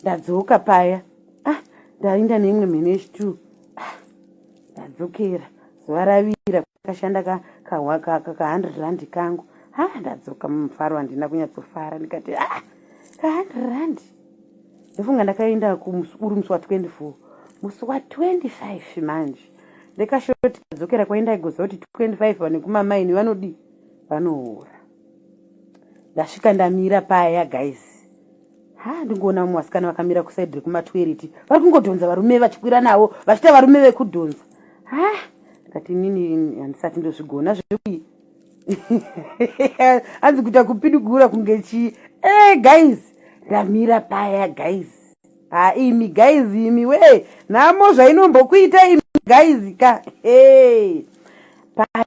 ndadzoka paya. Ah, ndainda neimwe mhene yechitu. Ah, ndadzokera zuva ravira kashanda ka ka ka ka ka 100 rand kangu. Ah, ndadzoka mumufaro handina kunyatsofara ndikati ah, ka 100 rand. Ndofunga ndakaenda uri musi wa 24 musi wa 25 manje ndekashoti kadzokera kwaindaigoziva kuti 25 vanhu kumamaini vanodii vanohura. Ndasvika ndamira paya guys, ha ndingoona vamwe vasikana vakamira kusaidi rekumatweriti vari kungodhonza varume vachikwira navo vachiita varume vekudhonza. Ha ndikati inini handisati ndozvigona zvekui hanzi kuita kupidigura kunge chii. Eh guys, ndamira paya guys. Ha imi guys, imi we nhamo zvainombokuita imi guys ka. Hey paya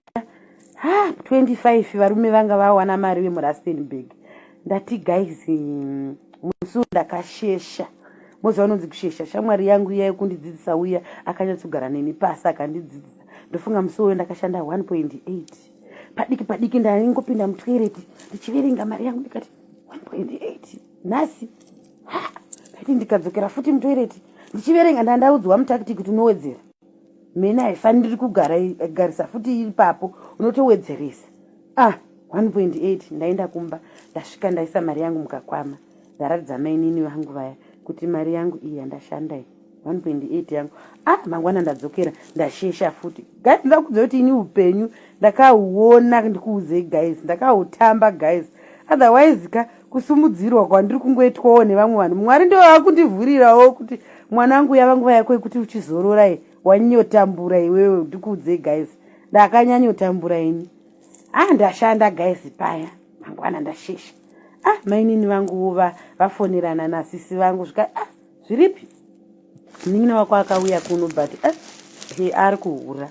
ha 25 varume vanga vawana mari vemuRustenburg. Ndati guys, musi ndakashesha moziva unonzi kushesha. Shamwari yangu iya yekundidzidzisa uya akanyatsogara neni pasi akandidzidzisa. Ndofunga musi uyo ndakashanda 1.8 padiki padiki. Ndaingopinda mutoireti ndichiverenga mari yangu ndikati 1.8 nhasi. Ndati ndikadzokera futi mutoireti ndichiverenga, ndandaudzwa mutactic kuti unowedzera mene haifaniri kugara garisa futi ipapo, unotowedzeresa. Ah, 1.8 ndaenda kumba, ndasvika ndaisa mari yangu mukakwama, ndaratidza mainini vangu vaya kuti mari yangu iyi yandashanda iyi 1.8 yangu. Ah, mangwana ndadzokera ndashesha futi guys. Ndakudza kuti ini upenyu ndakauona, ndikuudzei guys, ndakautamba guys. Otherwise ka kusumudzirwa kwandiri kungoitwawo nevamwe vanhu, Mwari ndo vakundivhurirawo kuti mwanangu yava nguva yako yekuti uchizorora, wanyotambura iwewe. Ndikuudzei guys, ndakanyanyotambura ini. Ah, ndashanda guys paya, mangwana ndashesha. Ah, mainini vangu vafonerana nasisi vangu zvika ah, zviripi munin'ina wako akauya kuno but ah, he ari kuhura.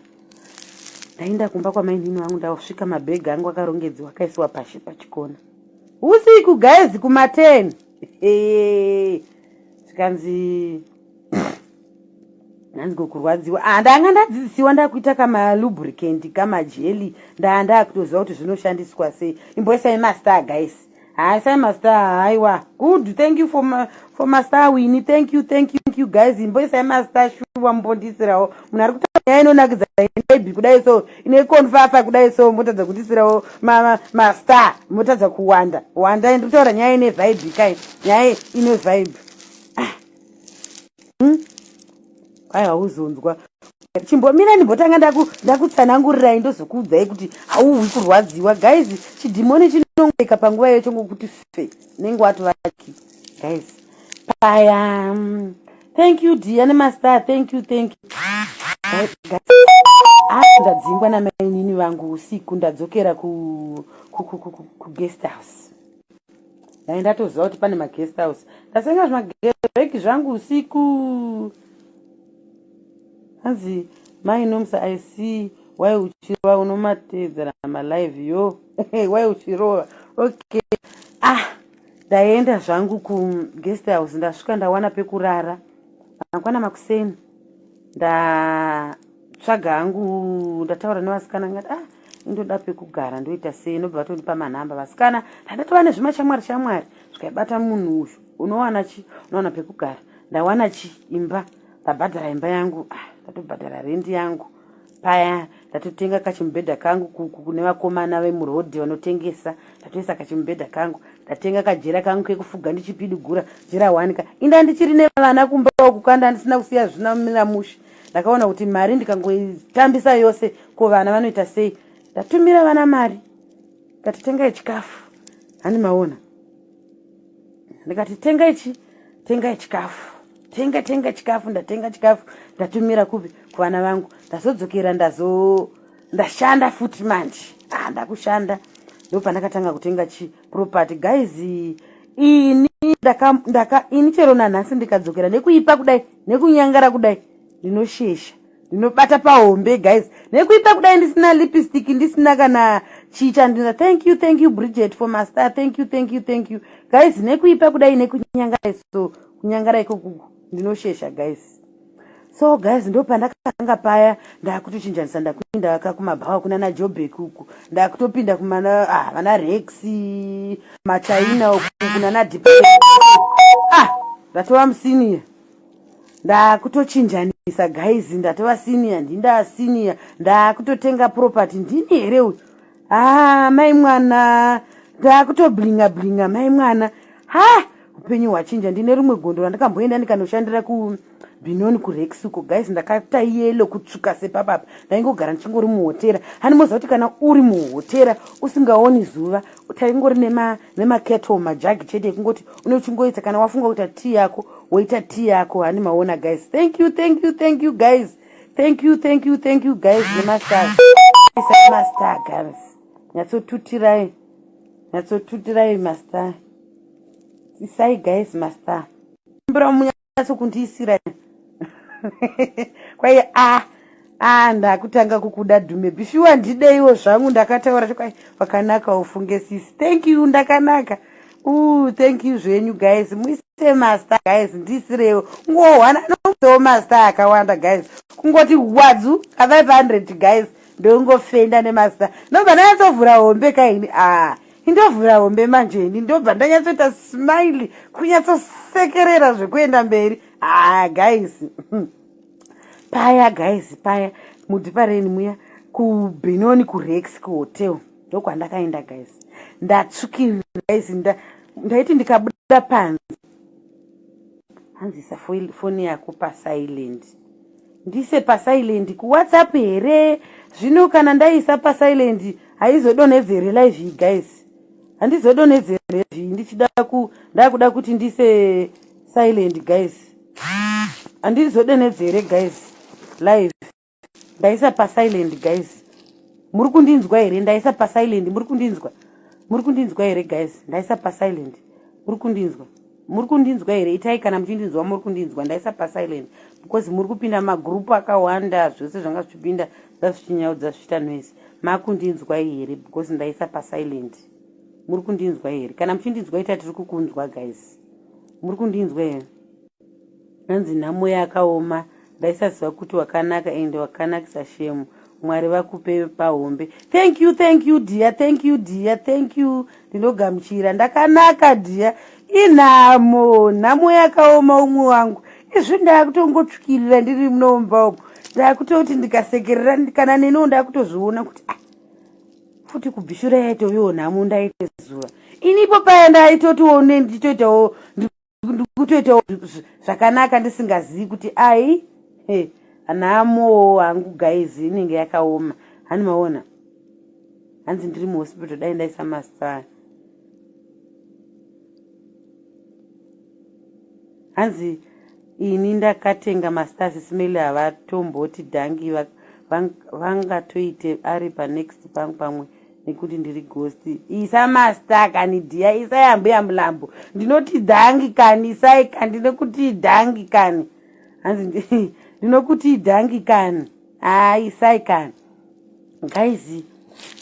Ndaenda kumba kwamainini vangu, ndasvika mabhegi angu akarongedzwa akaisiwa pashi pachikona. Usiku guys kuma10 zvikanzi hanzi gokurwadziwa. Ah, ndanga ndadzidzisiwa ndakuita kamalubricant kamajeli, ndaa ndakutoziva kuti zvinoshandiswa sei. Imboisai mastar guys. Hai, sai mastar. Haiwa, good, thank you for mastar Winnie. Thank you, thank you, thank you guys. Imboisai mastar shuwa, mumbondisirawo. Munhu ari kutaura nyaya inonakidza maybe kudai so ine konfafa kudai so, motadza kundisirawo mastar, motadza kuwanda wanda. Ndiri kutaura nyaya ine vibe kai, nyaya ine vibe. Ah. Ai, hauzonzwa, chimbomira ndimbotanga ndakutsanangurirai, ndozokuudzai kuti hauhwi kurwadziwa guys. Chidhimoni chinongeka panguva iyo chongokuti fe nenge watovaki guys paya. Thank you dear nemastar, thank you, thank you. Ah, ndadzingwa namainini vangu usiku, ndadzokera kuguest house. Dai ndatoziva kuti pane maguest house, ndasenga zvimabhegi zvangu usiku. Hanzi mai Nomsa, I see why uchirova, unomatedzera malive yo, why uchirova. Okay, ah, ndaenda zvangu kuguest house, ndasvika ndawana pekurara. Mangwana makuseni ndatsvaga hangu, ndataura nevasikana ngati ah, indoda pekugara, ndoita sei? Nobva vatondipa manhamba vasikana. Ndandatova nezvimashamwari shamwari, zvikaibata munhu uyu unowana chi unowana pekugara. Ndawana chi imba, ndabhadhara imba yangu. Ah, ndatobhadhara rendi yangu paya, ndatotenga kachimubhedha kangu kune vakomana vemurodhi vanotengesa. Ndatoisa kachimubhedha kangu, ndatenga kajera kangu kekufuga ndichipidigura jera wanika. Inda ndichiri nevana kumba uku kanda ndisina kusiya zvina mira mushe. Ndakaona kuti mari ndikangoitambisa yose, ko vana vanoita sei? Ndatumira vana mari, ndikati tengai chikafu. Handi maona, ndikati tengai chi tengai chikafu, tenga tenga chikafu. Ndatenga chikafu, ndatumira kupi? Kuvana vangu. Ndazodzokera, ndazo ndashanda futi manje. Ah, ndakushanda. Ndopandakatanga kutenga chi property guys. Ini ndaka, ndaka ini chero nanhasi ndikadzokera nekuipa kudai nekunyangara kudai ndinoshesha ndinobata pahombe guys nekuipa kudai ndisina lipstick ndisina kana chii chandina. Thank you, thank you Bridget for master. Thank you, thank you, thank you guys. Nekuipa kudai nekunyangara, so kunyangara ikoku ndinoshesha guys. So guys, ndo pandakanga paya ndakutochinjanisa, ndakuinda kakumabhawa kuna naJobek uku, ndakutopinda kumana vana Rex maChina uku kuna nadip. Ndatova musenior, ndakutochinjanisa guys, ndatova senior, ndinda senior, ndakutotenga property. Ndini here uyu? Ah, mai mwana, ndakutoblinga blinga mai mwana. Ha, upenyu hwachinja. Ndine rimwe gondo randakamboenda ndikanoshandira kuBenoni kuRex uko guys, ndakata yellow kutsvuka sepapapa. Ndaingogara ndichingori muhotera. Hani moziva kuti kana uri muhotera usingaoni zuva, taingori nemakettle, majagi chete ekungoti une uchingoita kana wafunga kuita tii yako woita tii yako. Hani maona guys? Thank you, thank you, thank you guys. Thank you, thank you, thank you guys nemastar mastar guys. Nyatsotutirai, nyatsotutirai mastar, isai guys mastar mbira munyatsokundiisira kwai. A a, ndakutanga kukuda dhume bishuwa, ndideiwo zvangu. Ndakataura chokwai, wakanaka ufunge sisi. Thank you, ndakanaka. Thank you zvenyu guys. Muise mastar guys, ndisirewo ngohwana nomusewo mastar akawanda guys. Kungoti wadzu ka500 guys, ndongofenda nemastar, ndobva ndanyatsovhura hombe kaini. A, indovhura hombe manje ini, ndobva ndanyatsoita smile, kunyatsosekerera zvekuenda mberi. Ah guys, paya guys, paya mudhipareni muya kuBenoni kuRex kuhotel ndokwandakaenda guys. Ndatsvukirira guys, ndaiti ndikabuda panze hanzisa foni yako pasilent. Ndise pasilent kuWhatsApp here? Zvino kana ndaisa pasilent haizodonhedzere live iyi guys, handizodonhedzere live iyi. Ndichida ku ndakuda kuti ndise silent guys, handizodonhedzere guys live. Ndaisa pasilent guys, muri kundinzwa here? Ndaisa pasilent, muri kundinzwa? Muri kundinzwa here guys? Ndaisa pasilent, muri kundinzwa? Muri kundinzwa here? Itai kana muchindinzwa, muri kundinzwa? Ndaisa pasilent because muri kupinda magrupu akawanda, zvose zvanga zvichipinda zvazvichinyaudza zvichiita noise. Makundinzwa here? Because ndaisa pasilent. Muri kundinzwa here? Kana muchindinzwa ita tiri kukunzwa guys. Muri kundinzwa here? Hanzi nhamo yakaoma, ndaisaziva kuti wakanaka ende wakanakisa shemu. Mwari vakupe pahombe. Thank you, thank you dear, thank you dear, thank you, ndinogamuchira. Ndakanaka dear, inhamo, nhamo yakaoma umwe wangu. Izvi ndakutongotsvikirira ndiri munomba umo, ndakutoti ndikasekerera kana neniwo ndakutozviona kuti ah, futi kubvishura yaitoviwo nhamo. Ndaite zuva inipo paya ndaitotiwo ndichitoitawo, ndikutoitawo zvakanaka ndisingazivi kuti ai nhamo hangu guys inenge yakaoma. Hani maona? Hanzi ndiri muhospital, dai ndaisa mastar. Hanzi ini ndakatenga mastars smell, havatomboti dhangi, vangatoite ari panext pangu pamwe nekuti ndiri ghost. Isa mastar kani dear, isai ambuya mulambo. Ndinoti dhangi kani, isai kani, ndinokuti dhangi kani. Hanzi ndinokuti dhangi kani, hai, isai kani guys.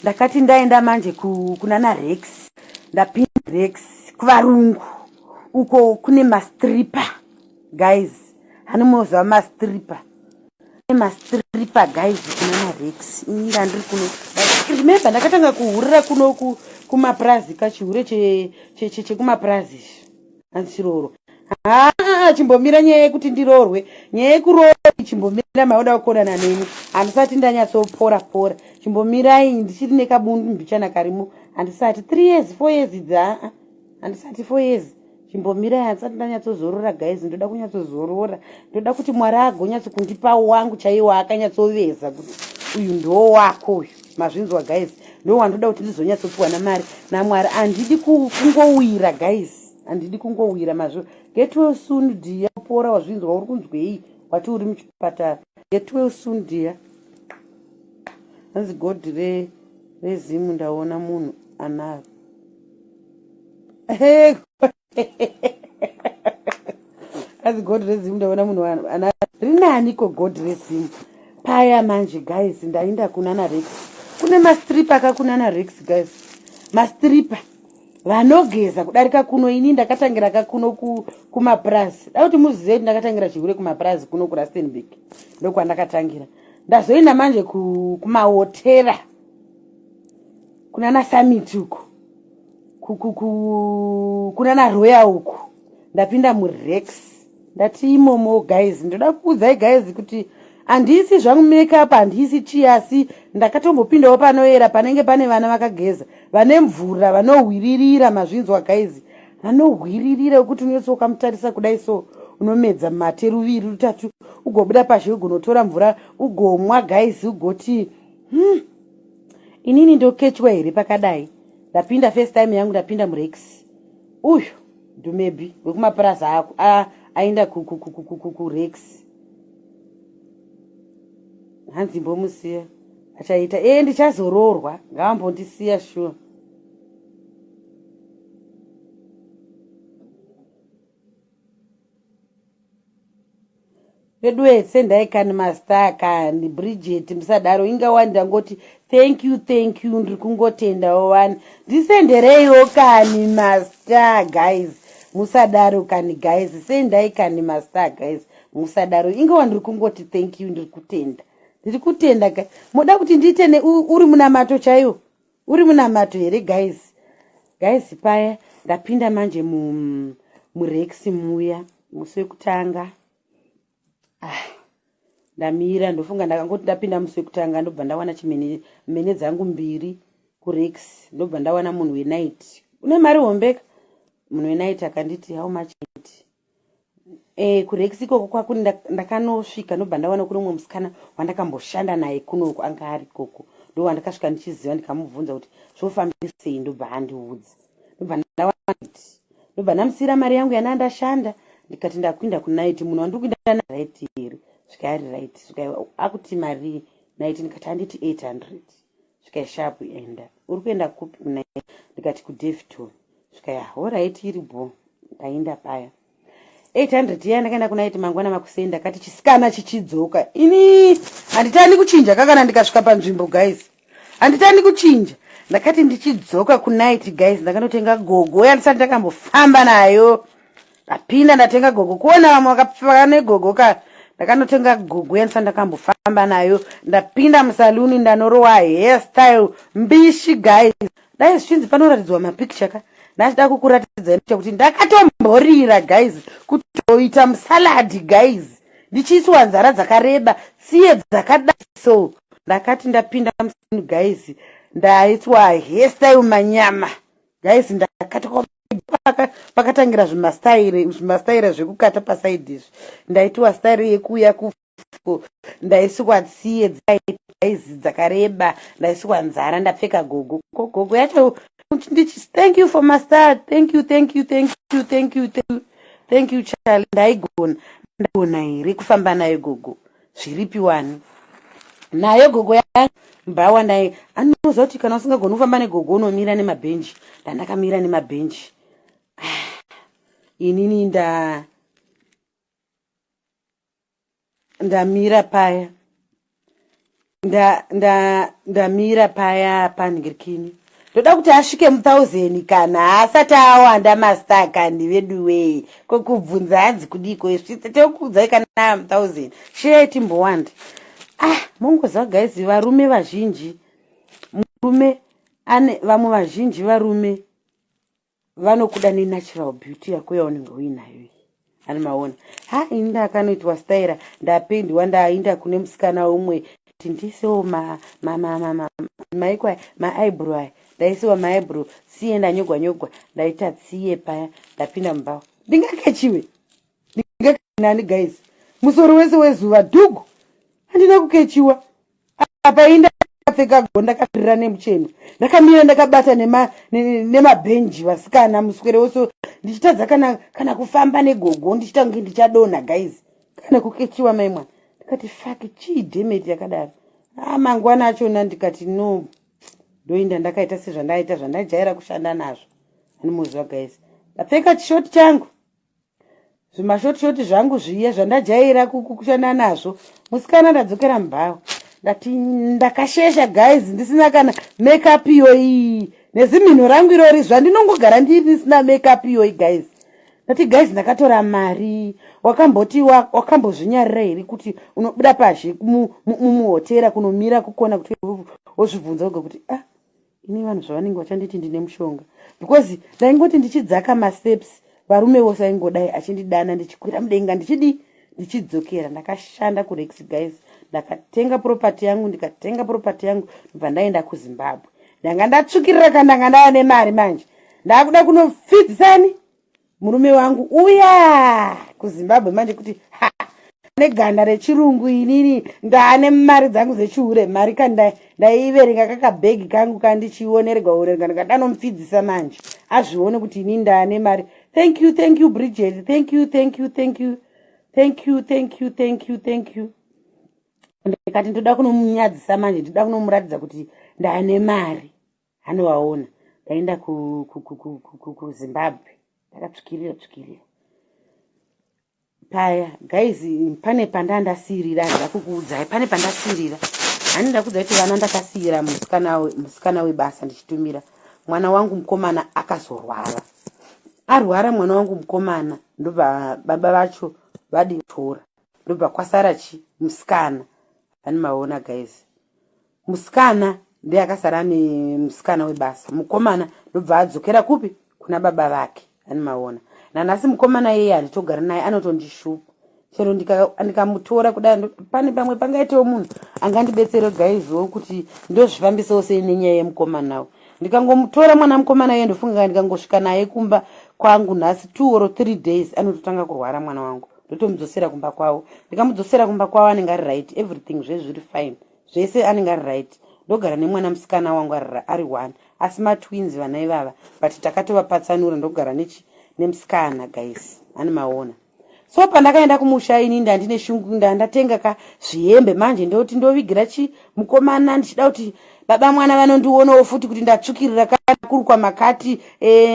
Ndakati ndaenda manje kuna naRex, ndapinda Rex kuvarungu uko kune mastripper guys. Hanomozva mastripper, mastripper guys kuna naRex. Ini ndandiri kuno, remember ndakatanga kuhurira kuno kumaprazi, kachihure chekumaprazi. Hanzi chiroorwa. Haa, chimbomira nyaya yekuti ndiroorwe, nyaya yekuroora chimbomira. Mauda kukonana neni, handisati ndanyatsopora pora, chimbomirai, ndichiri nekabundu mbichana karimo. Handisati 3 years, 4 years idzi, haa, handisati 4 years, chimbomirai, handisati ndanyatsozorora guys. Ndoda kunyatsozorora, ndoda kuti Mwari agonyatso kundipa wangu chaiwo akanyatsoveza kuti uyu ndo wako uyu. Mazvinzwa guys? Ndo wandoda kuti ndizonyatsopiwa namari naMwari. Handidi kungowira guys, handidi kungowira mazvo. Get well soon dear, pora wazvinzwa. Uri kunzwei? Wati uri muchipatara. Get well soon dear. Hanzi god rezimu, ndaona munhu. Anaro. As God raise him, ndaona munhu ana rinani ko God raise him. Paya manje guys, ndainda kunana Rex. Kune mastripper ka kunana Rex guys. Mastripper vanogeza kudarika kuno. Ini ndakatangira ka kuno kumapurazi. Da kuti muzive kuti ndakatangira chihure kumapurazi kuno kuRustenburg. Ndokwandakatangira. Ndazoenda manje kumahotera kunana Summit uku. Kunana Royal uku. Ndapinda muRex. Ndati imomo guys, ndoda kuudzai guys kuti handisi zvangu makeup, handisi chii, asi ndakatombopindawo panoera panenge pane vana vakageza vane mvura vanohwiririra. Mazvinzwa guys, vanohwiririra wekuti unotsi ukamutarisa kudai so unomedza mate ruviri rutatu, ugobuda pazhe ugonotora mvura ugomwa guys, ugoti inini ndokechwa here pakadai? Ndapinda first time yangu, ndapinda muRex. Uyu ndumebi wekumapurazi ako aenda kuRex, hanzi mbomusiya achaita e ndichazoroorwa, ngavambondisiya sure. Veduwe, sendai kani mastar kani. Bridget, musadaro. Inga wani ndangoti thank you, thank you, ndiri kungotendawo wani. Ndisendereiwo kani mastar guys, musadaro kani guys. Sendai kani mastar guys, musadaro. Inga wani ndiri kungoti thank you, ndiri kutenda, ndiri kutenda. Moda kuti ndiite uri munamato chaiwo? Uri munamato here guys? Guys, paya ndapinda manje muRex muya musi wekutanga. Ah, ndamira, ndofunga ndakangoti ndapinda musi wekutanga, ndobva ndawana chimene mene dzangu mbiri kuRex. Ndobva ndawana munhu wenight une mari hombeka. Munhu wenight akanditi, "How much?" KuRex ikoko kwakuni ndakanosvika, ndobva ndawana kune umwe musikana wandakamboshanda naye kunoku, anga ari ikoko. Ndo wandakasvika ndichiziva, ndikamubvunza kuti zvofambisei, ndobva andiudza. Ndobva ndawana, ndobva ndamusiyira mari yangu yana ndashanda. Ndikati ndakuinda kunight, munhu wandiri kuinda right here? Svika ari right. Svika akuti mari night, ndikati handiti 800. Svika sharp, enda. Uri kuenda kupi kunight? Ndikati kuDaveyton. Svika ya, alright, iri bo. Ndaenda paya 800 iya, ndakaenda kunight. Mangwana makuseni ndakati chisikana chichidzoka. Ini handitani kuchinja kakana ndikasvika panzvimbo guys, handitani kuchinja. Ndakati ndichidzoka kunight guys, ndakanotenga gogo yandisati ndakambofamba nayo. Ndapinda, ndatenga gogo. Kuona vamwe vakapfeka negogo ka, ndakanotenga gogo yandisati ndakambofamba nayo. Ndapinda musaluni, ndanorowa hairstyle mbishi guys. Dai zvichinzi panoratidzwa mapicture ka, ndachida kukuratidzai kuti ndakatomborira guys, kutoita musaladi guys, ndichiiswa nzara dzakareba, tsiye dzakadai so. Ndakati ndapinda musaluni guys, ndaiswa hairstyle manyama guys. Ndakati pakatangira zvimastaira zvekukata pasaidi izvi, ndaitiwa stairi yekuuya ku, ndaiswa tsiye dzaizi dzakareba, ndaiswa nzara, ndapfeka gogo. Ko gogo yacho ndichi thank you for master, thank you, thank you, thank you, thank you, thank you, thank you Charlie. Ndaigona, ndaigona here kufamba nayo gogo? Zviripi wani nayo gogo yangu mbhawa? Ndai anoziva kuti kana usingagoni kufamba negogo unomira nemabhenji. Ndandakamira nemabhenji inini, ndamira paya, ndamira paya panhingirikini. Ndoda kuti asvike mu1000 kana asati awanda mastar kani. Veduwee, kokubvunza hanzi kudiko? Tokuudzai kana mu1000. Share timbowanda. Ah, mongoziva guys, varume vazhinji, murume ane vamwe vazhinji, varume vanokuda nenatural beauty yako yaunenge uinayo iyi. Ani maona ha, ini ndakanoitwa staira, ndapendwa, ndainda kune musikana umwe kuti ndiisewo maikwa maeyebrow aya. Ndaisiwa maeyebrow, tsiye ndanyogwa nyogwa, ndaita tsiye paya. Ndapinda mubhawa, ndingakechiwe ndingakenani guys? Musoro wese wezuva dhugu, handina kukechiwa. Apa inda ndakapfeka go, ndakafirira nemucheno, ndakamira ndakabata nemabhenji vasikana, muswere wose ndichitadza kana kufamba negogo, ndichita kunge ndichadonha guys, kana kukechiwa mai mwana. Ndikati fuck, chii dhemeti yakadaro? A, mangwana achona ndikati no. Ndoinda ndakaita sezvandaita zvandajaira kushanda nazvo. Anomuziva guys. Ndapfeka chishoti changu. Zvimashoti shoti zvangu zviye zvandajaira kushanda nazvo. Musikana ndadzokera mubhawa. Ndati ndakashesha guys ndisina kana makeup iyoyi. Nezimhino rangu irori zvandinongogara ndisina makeup iyoyi guys. Ndati guys ndakatora mari wakamboti wakambozvinyarira here kuti unobuda pazhe mumuhotera kunomira kukona kuti wozvibvunza woga kuti ah ini vanhu zvavanenge vachanditi ndine mushonga because ndaingoti ndichidzaka masteps varume vose aingodai achindidana ndichikwira mudenga ndichidii ndichidzokera. Ndakashanda kurex guys, ndakatenga property yangu, ndikatenga property yangu ndobva ndaenda kuZimbabwe. Ndanga ndatsvukirira ka ndanga ndava nemari manje ndakuda kunopfidzisani murume wangu uya kuZimbabwe manje kuti ha neganda rechirungu inini ndaane mari dzangu dzechihure mari ka ndaiverenga kakabhegi kangu kandichionererwa onererwa ndikadanomupfidzisa manje azvione kuti inini ndaane mari. Thank you, thank you Bridget, thank you, thank you, thank you, thank you, thank you, thank you, thank you. Ndikati ndoda kunomunyadzisa manje, ndoda kunomuratidza kuti ndaane mari. Anovaona ndaenda kuZimbabwe ndakatsvikirira tsvikirira paya guys. Pane pandandasiyirira, handida kukuudzai pane pandasiyirira. Handida kuudza kuti vana ndakasiyira musikana webasa ndichitumira mwana wangu mukomana. Akazorwara, arwara mwana wangu mukomana, ndobva baba vacho vaditora, ndobva kwasara chi musikana. Ani maona guys, musikana ndiye akasara nemusikana webasa, mukomana ndobva adzokera kupi? Kuna baba vake. Ani maona, nanhasi mukomana iyeye handitogara naye, anotondishupa chero ndikamutora kudai. Pane pamwe pangaitewo munhu angandibetsere guyswo kuti ndozvifambisawo sei nenyaya yemukomanawo. Ndikangomutora mwana mukomana iye, ndofunga ndikangosvika naye kumba kwangu nhasi, 2 or 3 days anototanga kurwara mwana wangu, ndotomudzosera kumba kwavo. Ndikamudzosera kumba kwavo anenge ari right, everything zvese zviri fine, zvese anenge ari right. Ndogara nemwana musikana wangu ari one, asi matwins vana ivava, but takatovapatsanura. Ndogara nechi nemusikana guys, ani maona. So pandakaenda kumusha ini ndandine shungu, ndandatenga ka zvihembe manje, ndoti ndovigira chi mukomana, ndichida kuti baba mwana vanondionawo futi kuti ndatsvukirira kurukwa makati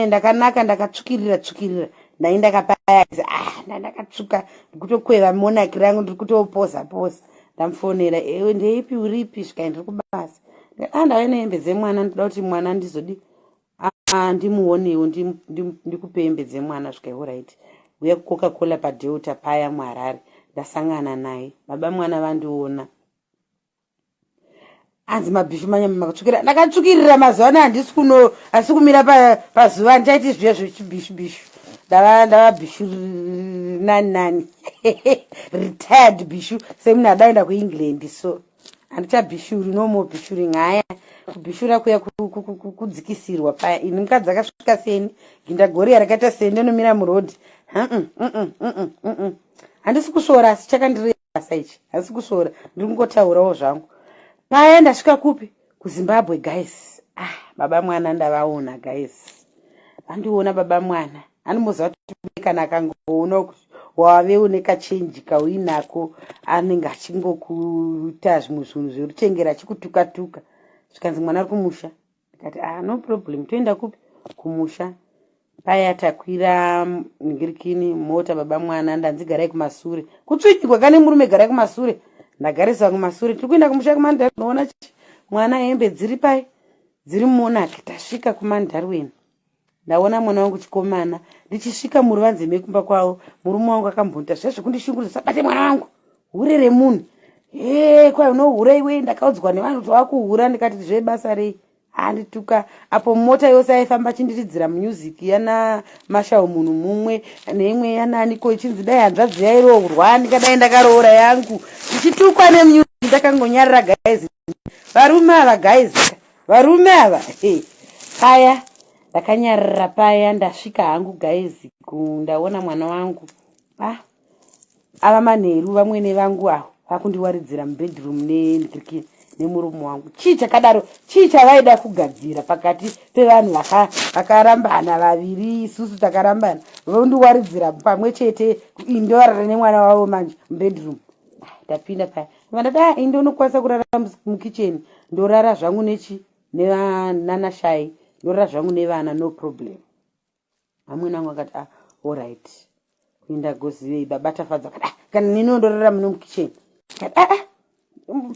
ndakanaka, ndakatsvukirira tsvukirira. Ndai ndakapaya, ah, ndandakatsvuka, ndikutokweva monaki rangu, ndiri kutopoza poza. Ndamufonera, ewe ndeipi, uripi? Svikai, ndiri kubasa. Ah, ndave nehembe dzemwana, ndinoda kuti mwana ndizodi ndimuonewo, ndikupe hembe dzemwana. Svikai, alright, uya kuCoca Cola paDelta paya muHarare. Ndasangana naye, baba mwana vandiona, anzi mabhishu manyama makatsvukira. Ndakatsvukirira mazuva ano, handisi kuno asi kumira pazuva, handichaiti zviya zvechibhishu bhishu. Ndava bhishu nani nani, retired bhishu, semunhu adaenda kuEngland. So handichabhishuri, no more bhishuring. Haya, kubhishura kuya kudzikisirwa paya. Ini mukadzi akasvika seni, gindagoriya rakaita seni, ndonomira murodhi. Handisi kusvora, asi chakandirasa ichi, handisi kusvora, ndiri kungotaurawo zvangu. Paya ndasvika kupi? KuZimbabwe guys. Ah, baba mwana ndavaona guys, vandiona baba mwana. Anomboziva kuti kana akangoona wave une kachenji kauinako, anenge achingokuita zvimwe zvinhu zveruchengera, achikutuka tuka. Zvikanzi mwana ari kumusha. Ndikati, ah, no problem, toenda kupi? Kumusha. Paya takwira ngirikini mota, baba mwana ndanzi garai kumasure, kutsvinyigwa kane murume, garai kumasure. Ndagarisa kumasure, tiri kuenda kumusha kuMandarwin, unoona mwana hembe dziri pai, dziri mumonaki. Tasvika kuMandarwin, ndaona mwana wangu chikomana. Ndichisvika muruvanze mekumba kwavo, murume wangu akambonita zviya zvekundishungurudza, sabate mwana wangu, hure remunhu. He, kwai unohura iwe, ndakaudzwa nevanhu kuti wakuhura. Ndikati zvebasa rei? Andituka apo mota yose aifamba achindiridzira music yana Mashau, munhu mumwe neimwe yananiko, ichinzi dai hanzvadzi yairoorwa ndingadai ndakaroora yangu, ndichitukwa nemusic. Ndakangonyarara guys. Varume ava guys, varume ava. Paya ndakanyarara paya, ndasvika hangu guys, ndaona mwana wangu. Ah, ava manheru, vamwene vangu avo vakundiwaridzira mubedroom nemurume wangu. Chii chakadaro? Chii chavaida kugadzira pakati pevanhu vakarambana vaviri? Isusu takarambana, vondiwaridzira pamwe chete, indovarara nemwana wavo manje mubedroom. Ah, ndapinda paya, vandati, ah, indonokwanisa kurara mukicheni, ndorara zvangu nechi. Nanashai ndorara zvangu nevana, no problem. Amwene vangu akati, "Ah, allright, kuenda gozivei baba Tafadzwa." Akati, "Ah, kana nini ndorara muno mukitchen." Kati, "Aa, ah,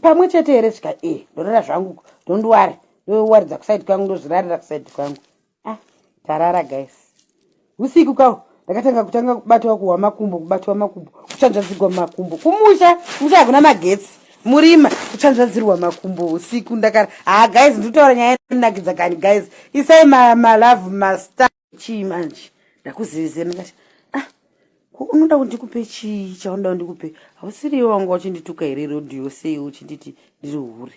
pamwe chete here?" Svika e, ndorara zvangu, don't worry, ndowaridza kuside kwangu, ndozvirarira kuside kwangu. Ah, tarara guys. Usiku kawo ndakatanga kutanga kubatwa kuhwa makumbo, kubatwa makumbo, kutsvanzvadzirwa makumbo. Kumusha, musha hakuna magetsi, murima, kutsvanzvadzirwa makumbo usiku ndakara. Ha guys, ndikutaura nyaya inonakidza kani. Guys, isai malove, mastar. Chii manje? Ndakuzivise. Ndikati, "Ah, ko unoda kuti ndikupe chii? Chaunoda kuti ndikupe? Hausiriwo wanga uchindituka here rodhiyo? Sei uchinditi ndiri hure?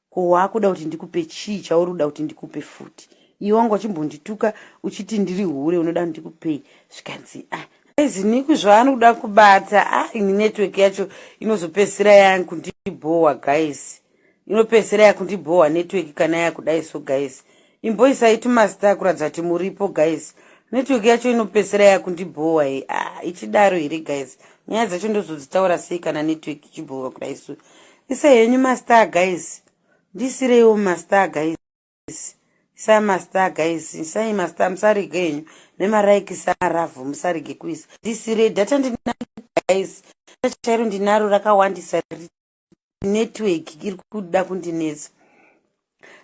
Ko waakuda kuti ndikupe chii chauri kuda kuti ndikupe futi? Iwe wanga uchimbondituka uchiti ndiri hure, unoda kuti ndikupei?" Zvikanzi, "Ah, ziniku zvaanoda kubata." Ah, ini network yacho inozopedzisira yakundibhowa guys, inopedzisira yakundibhowa network kana yakudai. So guys, imboisai tumastar kuratidza kuti muripo guys. Network yacho inopedzisira yakundibhowa. Ah, ichidaro here guys? Nyaya dzacho ndozodzitaura sei kana network ichibhowa kudai? So isai henyu mastar guys, ndisireiwo mastar guys, isai mastar guys, isai mastar, musarege henyu nemalikes aravhu, musarege kuisa. Ndisirei data ndina guys, chairo ndinaro rakawandisa. Network iri kuda kundinetsa.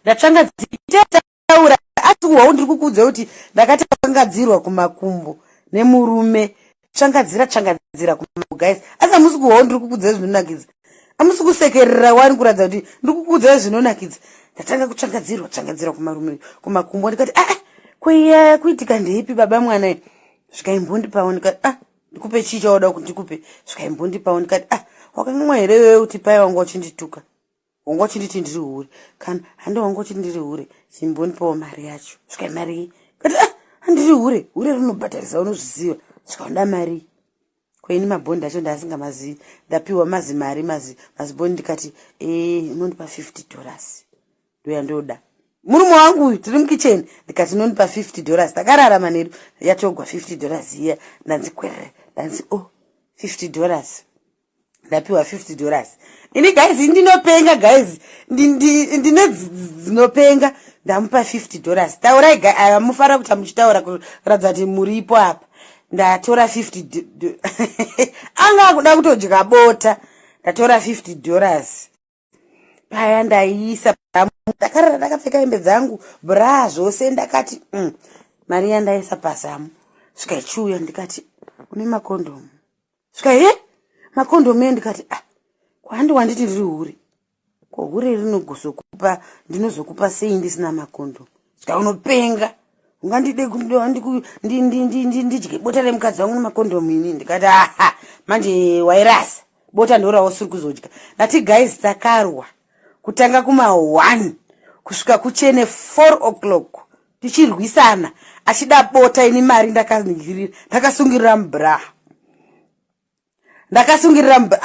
Ndatsvangadzitaura asi kuhwau ndiri kukuudza kuti ndakatangadzirwa kumakumbo nemurume, tsvangadzira tsvangadzira kumakumbo guys. Asi hamusi kuhwau ndiri kukuudzai zvinonakidza, hamusi kusekerera wani kuratidza kuti ndiri kukuudzai zvinonakidza. Ndatanga kutsvangadzirwa tsvangadzira kumarume kumakumbo. Ndikati, "Aa, koiya kuitika ndeipi baba mwana?" Zvikaimbondipawo. Ndikati, "Ah, ndikupe chii chauda kuti ndikupe?" Zvikaimbondipawo. Ndikati, "Ah, wakangamwa here wewe kuti pai wanga uchindituka, wanga uchinditi ndiri hure? Kana handi wanga uchiti ndiri hure, chimbondipawo mari yacho." Svikai, "Mari?" Kati, "Ah, handiri hure, hure rinobhadharisa, unozviziva." Svikaunda mari koini mabhondi acho ndaasingamazivi. Ndapiwa mazimari, mazibhondi. Ndikati, "E, unondipa $50, ndoyandoda." Murume wangu uyu, tiri mukicheni. Ndikati, "Unondipa $50." Takarara manheru, yatogwa $50 iya. Ndanzi kwerere, ndanzi o, oh, $50, ndapiwa $50 ini guys. Ndinopenga guys, ndine dzinopenga. Ndamupa $50. Taurai, mufanira kuti muchitaura kuratidza kuti muripo apa. Ndatora 50, anga akuda kutodya bota. Ndatora $50 paya, ndaiisa. Ndakarara ndakapfeka hembe dzangu, bra, zvose. Ndakati, mari yandaisa pazamu." Svika ichiuya, ndikati, "Une makondomu?" Svika, "He, makondomu e." Ndikati, "Ah, kwandi wanditi ndiri hure, ko hure rinogozokupa, ndinozokupa sei ndisina makondomu?" Svika, "Unopenga, ungandide ndidye bota remukadzi wangu nemakondomu ini?" Ndikati, "Aha, manje wairasa bota, ndorawo siri kuzodya." Ndati guys, takarwa kutanga kuma1 kusvika kuchene 4 o'clock tichirwisana, achida bota, ini mari ndakasungirira mubra, ndakasungirira mubra.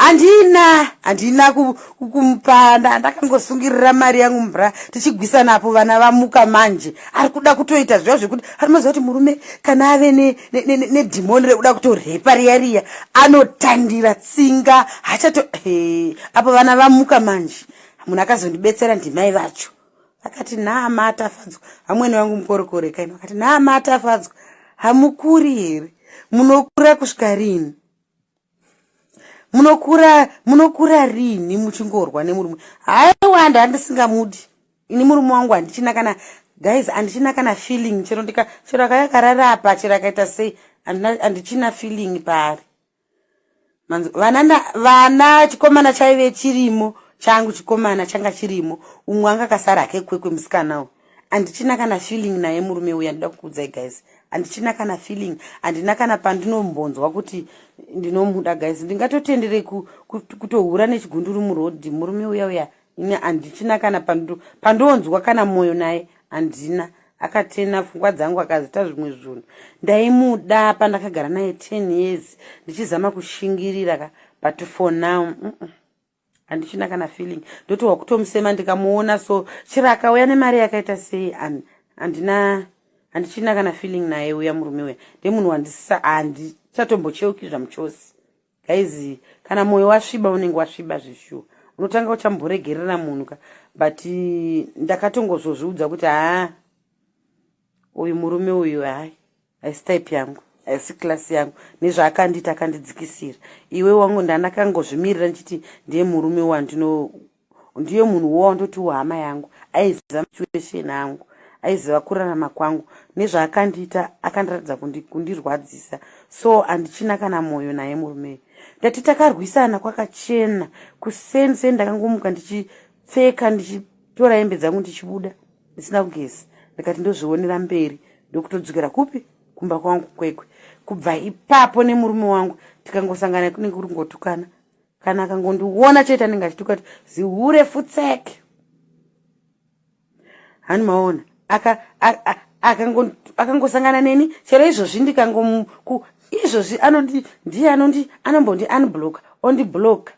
Handina kumupa, ndakangosungirira mari yangu mubra, tichigwisanapo. Vana vamuka manje, ari kuda kutoita zviva zvekuti anomaziva kuti murume kana ave nedhimoni rekuda kutorepa riya riya, anotandira tsinga hachato. Apo vana vamuka manje, munhu akazondibetsera ndimai vacho. Vakati, "Nhama Tafadzwa," vamwene vangu mukorokore kaini. Vakati, "Nhama Tafadzwa, hamukuri here? Munokura kusvika rini? Munokura, munokura rini muchingorwa nemurume?" Haiwa, ndandisingamudi ini murume wangu. Handichina kana guys, handichina kana feeling. Chero ndika, chero akauya akarara apa, chero akaita sei, handichina feeling paari. Vana, vana, chikomana chaive chirimo changu, chikomana changa chirimo, umwe anga akasara hake kwekwe, musikanawo. Handichina kana feeling naye murume uyu. Handida kukuudzai guys, handichina kana feeling, handina kana pandinombonzwa kuti ndinomuda guys. Ndingatotendere kutohura nechigunduru murodhi murume uya uya. Ini handichina kana pandonzwa kana mwoyo naye, handina. Akatena pfungwa dzangu, akazita zvimwe zvinhu. Ndaimuda pandakagara naye 10 years ndichizama kushingirira ka, but for now handichina kana feeling. Ndotohwa kutomusema ndikamuona. So chero akauya nemari yakaita sei, handina, handichina kana feeling naye uya murume uya. Ndemunhu handichatombocheuki zvamuchose guys. Kana mwoyo wasviba, unenge wasviba zveshuwa. Unotanga uchamboregerera munhu ka, but ndakatongozozviudza kuti haa, uyu murume uyu hai, haisi type yangu, haisi class yangu. Nezvaakandiita, akandidzikisira. Iwe wangu, ndandakangozvimirira ndichiti ndiye murume wandino, ndiye munhu wawandoti hama yangu. Aiziva situation angu, aiziva kurarama kwangu. Nezvaakandiita, akandiratidza kundirwadzisa, so handichina kana mwoyo naye murume. Ndati takarwisana kwakachena. Kusense ndakangomuka ndichipfeka, ndichitora hembe dzangu, ndichibuda ndisina kugeza. Ndikati ndozvionera mberi, ndokutodzokera kupi? Kumba kwangu Kwekwe. Kubva ipapo nemurume wangu tikangosangana, kunenge kuri kungotukana. Kana akangondiona chete, anenge achituka kuti zihure, futseke. Hani maona, akangosangana neni chero izvozvi, ndikango izvozvi anondi, ndiye anondi, anombondi unblock, ondiblock,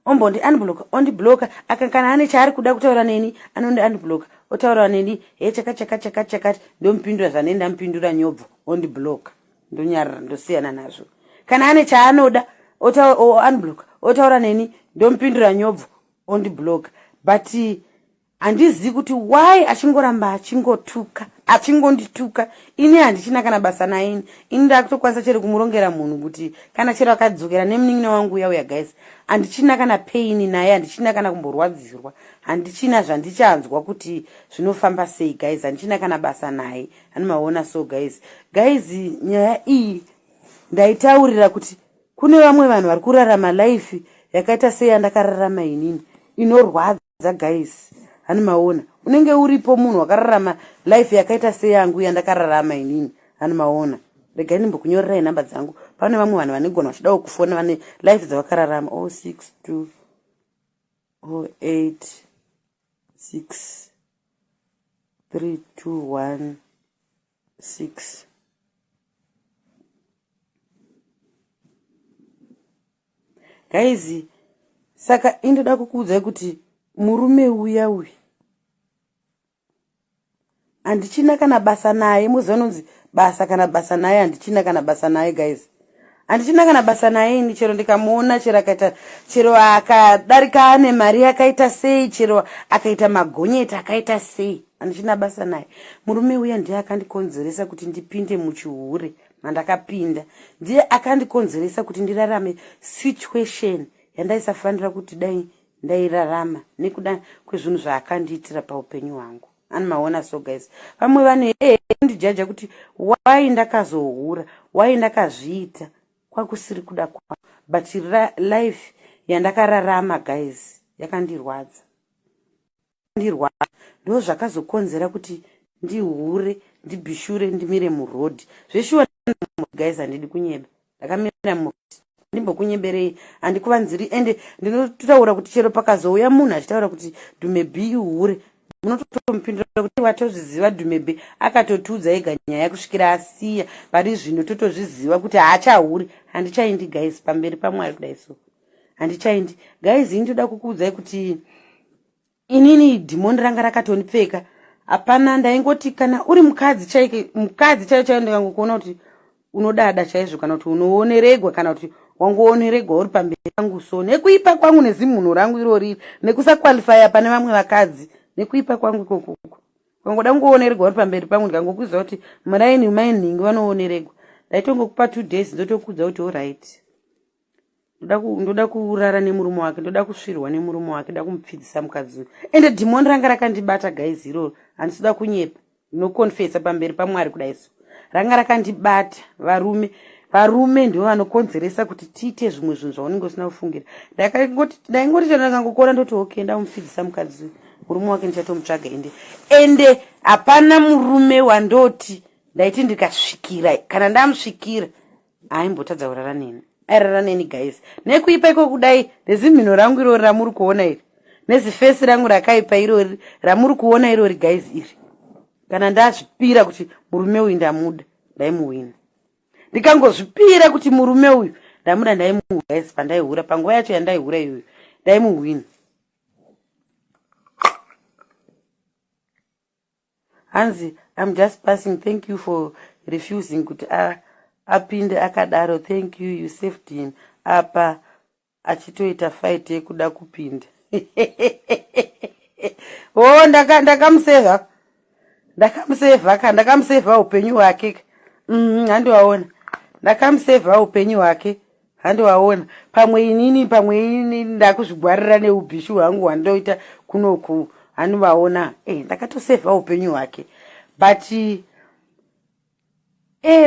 ombondi unblock, ondibloka. Kana ane chaari kuda kutaura neni, anondi unblock, otaura neni, he, chakati, chakati, chakati, chakati. Ndomupindura zvanei, ndamupindura nyobvo, ondibloka, ndonyarara, ndosiyana nazvo. Kana ane chaanoda, unblock, otaura neni, ndomupindura nyobvo, ondibloka. But handizivi kuti why achingoramba achingotuka, achingondituka. Ini handichina kana basa naini. Ini ndakutokwanisa chero kumurongera munhu kuti kana chero akadzokera nemunin'ina wangu uya uya. Guys, handichina kana pain naye, handichina kana kumborwadzirwa, handichina zvandichanzwa kuti zvinofamba sei. Guys, handichina kana basa naye, hanimaona. So guys, nyaya iyi ndaitaurira kuti kune vamwe vanhu vari kurarama life yakaita seyandakararama inini, inorwadza guys, hani maona. Unenge uripo munhu wakararama life yakaita seyangu yandakararama inini, hani maona. Regai ndimbokunyorerai nhamba dzangu. Pane vamwe vanhu vanegona vachidawo kufona, vane life dzavakararama. 062 08 6 3 2 1 6. Guys, saka indoda kukuudzai kuti murume uya uyu handichina kana basa naye. Muziva unonzi basa, kana basa naye, handichina kana basa naye. Guys, handichina kana basa naye ini. Chero ndikamuona, chero akaita, chero akadarika ane mari yakaita sei, chero akaita magonyeti akaita sei, handichina basa naye. Murume uya ndiye akandikonzeresa kuti ndipinde muchihure mandakapinda. Ndiye akandikonzeresa kuti ndirarame situation yandaisafanira kuti dai ndairarama, nekuda kwezvinhu zvaakandiitira paupenyu hwangu, ani maona. So guys, vamwe vanhu ndijaja kuti wai ndakazohura, wai ndakazviita. Kwakusiri kuda kwangu, but life yandakararama, guys, yakandirwadza, ndirwadza. Ndo zvakazokonzera kuti ndihure, ndibhishure, ndimire murodhi. Zveshuwa guys, handidi kunyeba, ndakamira murodhi. Ndimbokunyeberei, handikuvanziri. Ende ndinotaura kuti chero pakazouya munhu achitaura kuti Dhume B ihure, munototomupindura kuti watozviziva. Dhume B akatotiudza ega nyaya kusvikira asiya. Pari zvino totozviziva kuti haachahuri. Handichaindi guys, pamberi paMwari kudai so, handichaindi guys. Ini ndoda kukuudzai kuti inini dhimoni ranga rakatondipfeka. Hapana, ndaingoti kana uri mukadzi chaike, mukadzi chaiyo chaiyo, ndikangokuona kuti unodada chaizvo, kana kuti unooneregwa, kana kuti wangooneregwa uri pamberi pangu, so nekuipa kwangu, nezimunhu rangu irori, nekusaqualifya pane vamwe vakadzi, nekuipa kwangu ikokoko, ukangoda kungooneregwa uri pamberi pangu, ndikangokuziva kuti muraini mainhingi vanooneregwa, ndaitongokupa 2 days, ndotokudza kuti alright, ndoda kurara nemurume wake, ndoda kusvirwa nemurume wake, ndoda kumupfidzisa mukadzi uyu. Ende dhimoni ranga rakandibata guys iroro, handisida kunyepa, ndinokonfesa pamberi paMwari kudai so, ranga rakandibata. Varume ndivo vanokonzeresa kuti tiite zvimwe zvinhu zvaunenge usina kufungira. Ndaingoti chero ndakangokona, ndoti okay, ndamupfidzisa mukadzi uyu, murume wake ndichatomutsvaga. Ende hapana murume wandoti ndaiti ndikasvikira, kana ndamusvikira, aimbotadza kurara neni. Airara neni guys, nekuipa iko kudai, nezimhino rangu irori ramuri kuona iri, nezifesi rangu rakaipa irori ramuri kuona irori guys iri. Kana ndazvipira kuti murume uyu ndamuda, ndaimuwina. Ndikangozvipira kuti murume uyu ndamuda, ndaimuhwina guys. Pandaihura, panguva yacho yandaihura iyoyo, ndaimuhwina. Hanzi, "I'm just passing. Thank you for refusing kuti apinde akadaro. Thank you, you saved him." Apa achitoita fight yekuda kupinda. O oh, ndakamusevha, ndakamusevha ka, ndakamusevha upenyu hwake ka. Handiwaona, ndakamusevha upenyu hwake, handiwaona. Pamwe inini, pamwe inini ndakuzvigwarira neubhishu hwangu hwandoita kunoku, handivaona. Ndakatosevha upenyu hwake, but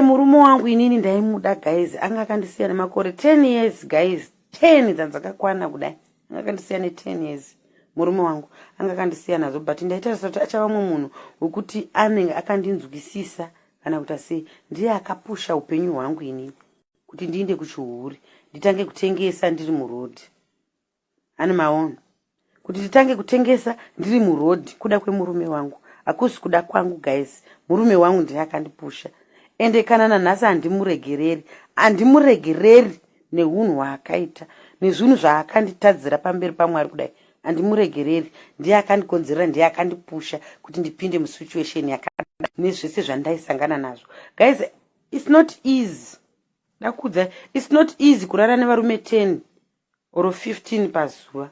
murume wangu inini ndaimuda, guys. Anga akandisiya nemakore 10 years, guys, 10 dzanzakakwana kudai. Anga akandisiya ne10 years murume wangu, anga akandisiya nazvo, but ndaitarisa kuti achava mumwe munhu wekuti anenge akandinzwisisa kana kuita sei. Ndiye akapusha upenyu hwangu inini kuti ndiinde kuchihuri, nditange kutengesa ndiri murodhi. Ane maono kuti nditange kutengesa ndiri murodhi, kuda kwemurume wangu, hakusi kuda kwangu, guys. Murume wangu ndiye akandipusha, ende kana nanhasi handimuregereri, handimuregereri neunhu hwaakaita nezvinhu zvaakanditadzira pamberi paMwari. Kudai handimuregereri. Ndiye akandikonzerera, ndiye akandipusha kuti ndipinde musituation yakada nezvese zvandaisangana nazvo. Guys, it's not easy, ndakudza, it's not easy kurara nevarume 10 or 15 pazuva,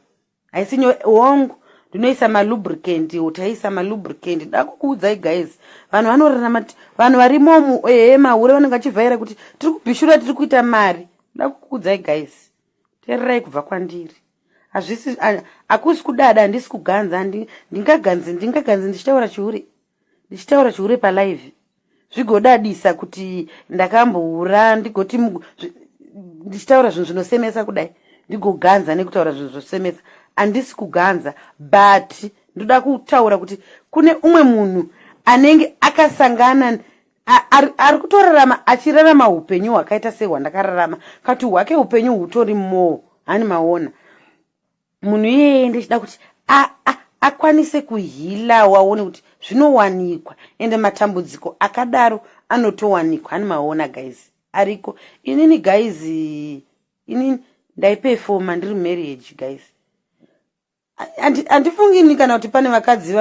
haisi nyore. Hongu, ndinoisa malubricant, taisa malubricant. Ndakukuudzai, guys, vanhu vanorarama, vanhu varimomu, ehe, mahure vanenge vachivhaira kuti tiri kubhishura, tiri kuita mari. Ndakukuudzai, guys, teererai kubva kwandiri, hazvisi, hakusi kudada, handisi kuganza. Ndingaganzi, ndingaganzi ndichitaura chihure, ndichitaura chihure palive, zvigodadisa kuti ndakamboura, ndigoti ndichitaura zvinhu zvinosemesa kudai, ndigoganza nekutaura zvinhu zvinosemesa? Handisi kuganza, but ndoda kutaura kuti kune umwe munhu anenge akasangana, ari kutorarama, achirarama upenyu hwakaita sehwandakararama, kati hwake upenyu hutori more. Hani maona munhu iyeye, ndichida kuti akwanise kuheala, waone kuti zvinowanikwa, ende matambudziko akadaro anotowanikwa. Hani maona, guys, ariko. Inini, guys, inini ndaipefoma ndiri marriage, guys. Handifungini kana kuti pane vakadzi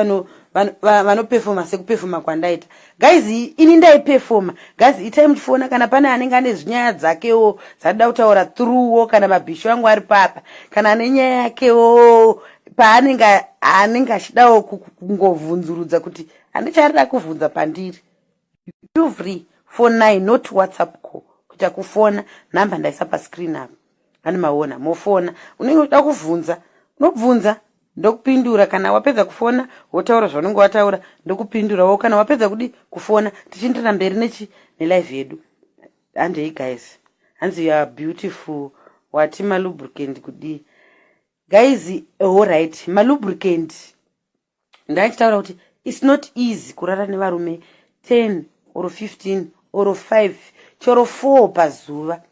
vanopefoma sekupefoma kwandaita, guys. Ini ndaipefoma, guys. Itai muchifona kana pane anenge ane zvinyaya dzakewo dzanoda kutaura throughwo, kana mabhishu angu ari papa, kana ane nyaya yakewo paanenge anenge achidawo kungovhunzurudza kuti handichaarida kuvhunza pandiri, feel free. Fonai, not WhatsApp call, kuita kufona. Nhamba ndaisa pascreen apa, ani maona, mofona. Unenge uchida kuvhunza, unobvunza, ndokupindura. Kana wapedza kufona, wotaura zvaunenge wataura, ndokupindurawo. Kana wapedza kudi kufona, tichiendera mberi nechi nelive yedu. Handei, guys. Hanzi, "You are beautiful." Wati malubricant kudii, guys? Allright, malubricant, ndachitaura kuti it's not easy kurara nevarume 10 or 15 or 5, chero 4 pazuva.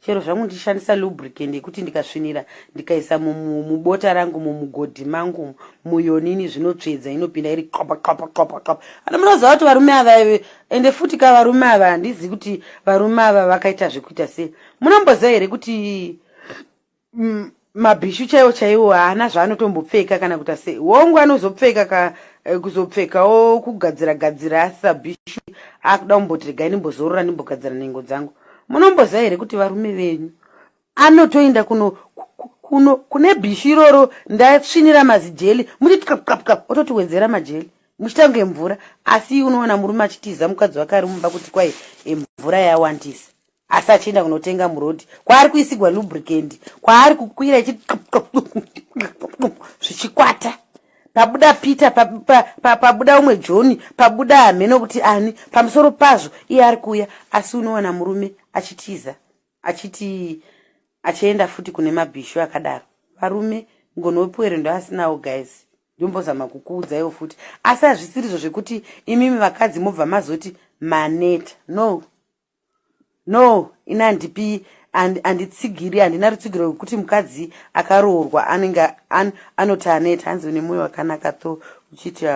Chero zvangu ndichishandisa lubricant yekuti ndikasvinira, ndikaisa mubota rangu, mumugodhi mangu, muyonini, zvinotsvedza, inopinda iri qopa qopa qopa qopa. Ano munoziva kuti varume ava, ende futi ka, varume ava, handizivi kuti varume ava vakaita zvekuita sei. Munomboziva here kuti mabhishu chaiwo chaiwo haana zvaanotombopfeka kana kuita sei? Hongu, anozopfeka ka, kuzopfekawo kugadzira gadzira, asi bhishu akuda kumboti regai ndimbozorora, ndimbogadzira nhengo dzangu. Munomboziva here kuti varume venyu anotoenda kuno kuno kune bhishu iroro, ndatsvinira mazijeli, muchiti kapkapkap, ototiwedzera majeli, muchiita kunge mvura? Asi unoona murume achitiza mukadzi wake ari mumba kuti kwai mvura yawandisa, asi achienda kunotenga murodhi kwaari kuisigwa lubricant, kwaari kukwira ichi zvichikwata. Pabuda Peter, pabuda umwe John, pabuda hameno kuti ani pamusoro pazvo, iye ari kuuya. Asi unowana murume achitiza, achiti achienda futi kune mabhishu akadaro. Varume ngonopuwere ndo asinawo, guys, ndombozama kukuudzaiwo futi. Asi hazvisirizvo zvekuti imimi vakadzi mobva mazoti maneta. No, no, ini handipi, handitsigiri, handina rutsigiro rwekuti mukadzi akaroorwa anenge anoti aneta. Hanzi, "Une mwoyo wakanaka tho uchiti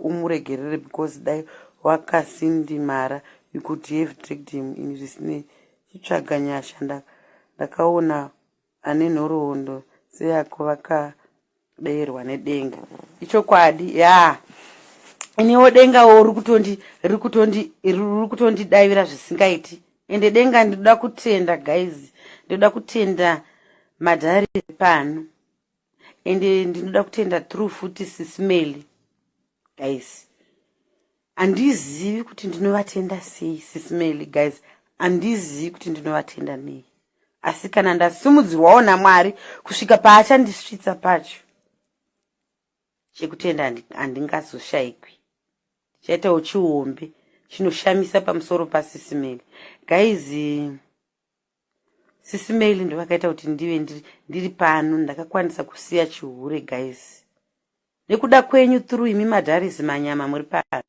umuregerere because dai wakasindimara, you could have dragged him in zvisine." Chitsvaga nyasha. Ndakaona ane nhoroondo seyako vakadeerwa nedenga. Ichokwadi ya, iniwo dengawo riri kutondidavira zvisingaiti. Ende denga ndinoda kutenda, guys, ndinoda kutenda madhari pano. Ende ndinoda kutenda through futi Sisimeli guys. Handizivi kuti ndinovatenda sei Sisimeli guys, handizivi kuti ndinovatenda nei, asi kana ndasimudzirwawo naMwari kusvika paachandisvitsa pacho, chekutenda handingazoshaikwi. Ndichaitawo chihombe chinoshamisa pamusoro paSisimeli guys. Sisimeli ndovakaita kuti ndive ndiri pano. Ndakakwanisa kusiya chihure guys nekuda kwenyu, through imi madharisi manyama muri pano,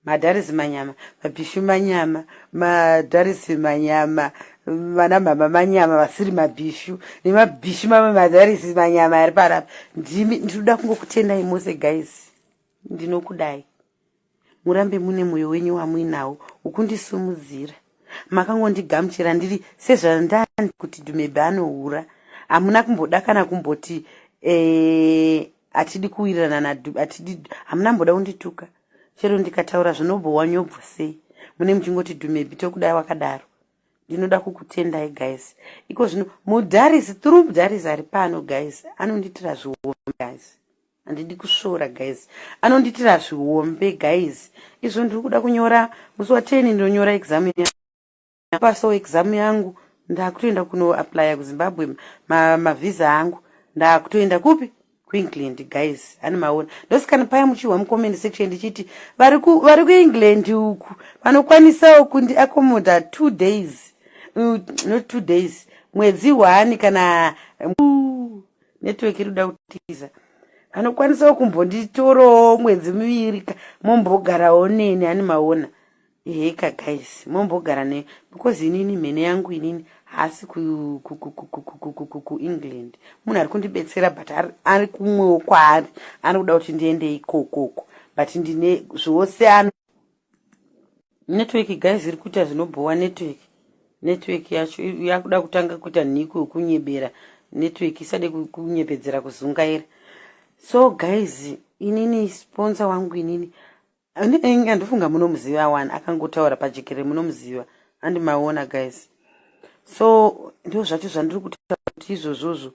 madharisi manyama, mabhishu manyama, madharisi manyama, vana mhama manyama vasiri mabhishu nemabhishu mamwe, madharisi manyama ari panapa. Ndimi ndinoda kungokutendai mose guys, ndinokudai. Murambe mune mwoyo wenyu wamuinawo wokundisumudzira. Makangondigamuchira ndiri sezvandandi kuti Dhumebhe anohura. Hamuna kumboda kana kumboti hatidi kuwirirana, hatidi. Hamuna mboda kundituka chero ndikataura zvinobhowa nyobvo sei. Mune muchingoti, "Dhumebhi, tokudai wakadaro." Ndinoda kukutendai guys. Iko zvino mudharisi, through mudharisi ari pano guys, anondiitira zvihombe guys. Handidi kusvora guys, anondiitira zvihombe guys. Izvo ndiri kuda kunyora musi wa10, ndinonyora exam, pasawo exam yangu. Ndakutoenda kunoapplya kuZimbabwe mavhisa angu. Ndakutoenda kupi? KuEngland guys, ani maona. Ndosikana paya muchihwa mucomment section ndichiti vari kuEngland uku vanokwanisawo kundiaccommodate 2 days, not 2 days, mwedzi 1 kana network iri kuda kutiza, vanokwanisawo kumbonditorawo mwedzi 2, mombogarawo neni. Ani maona heka guys, mombogara ne because inini mhene yangu inini haasi kuEngland. Munhu ari kundibetsera, but ari kumwewo kwaari, ari kuda kuti ndiende ikokoko, but ndine zvose ano. Network guys iri kuita zvinobhowa. Network yacho yakuda kutanga kuita nhiko yekunyebera. Network isade kunyepedzera kuzungaira. So guys, inini sponsor wangu inini andifunga munomuziva wani, akangotaura pajekerere, munomuziva, handimaona guys. So ndo zvacho zvandiri kutaura kuti izvozvozvo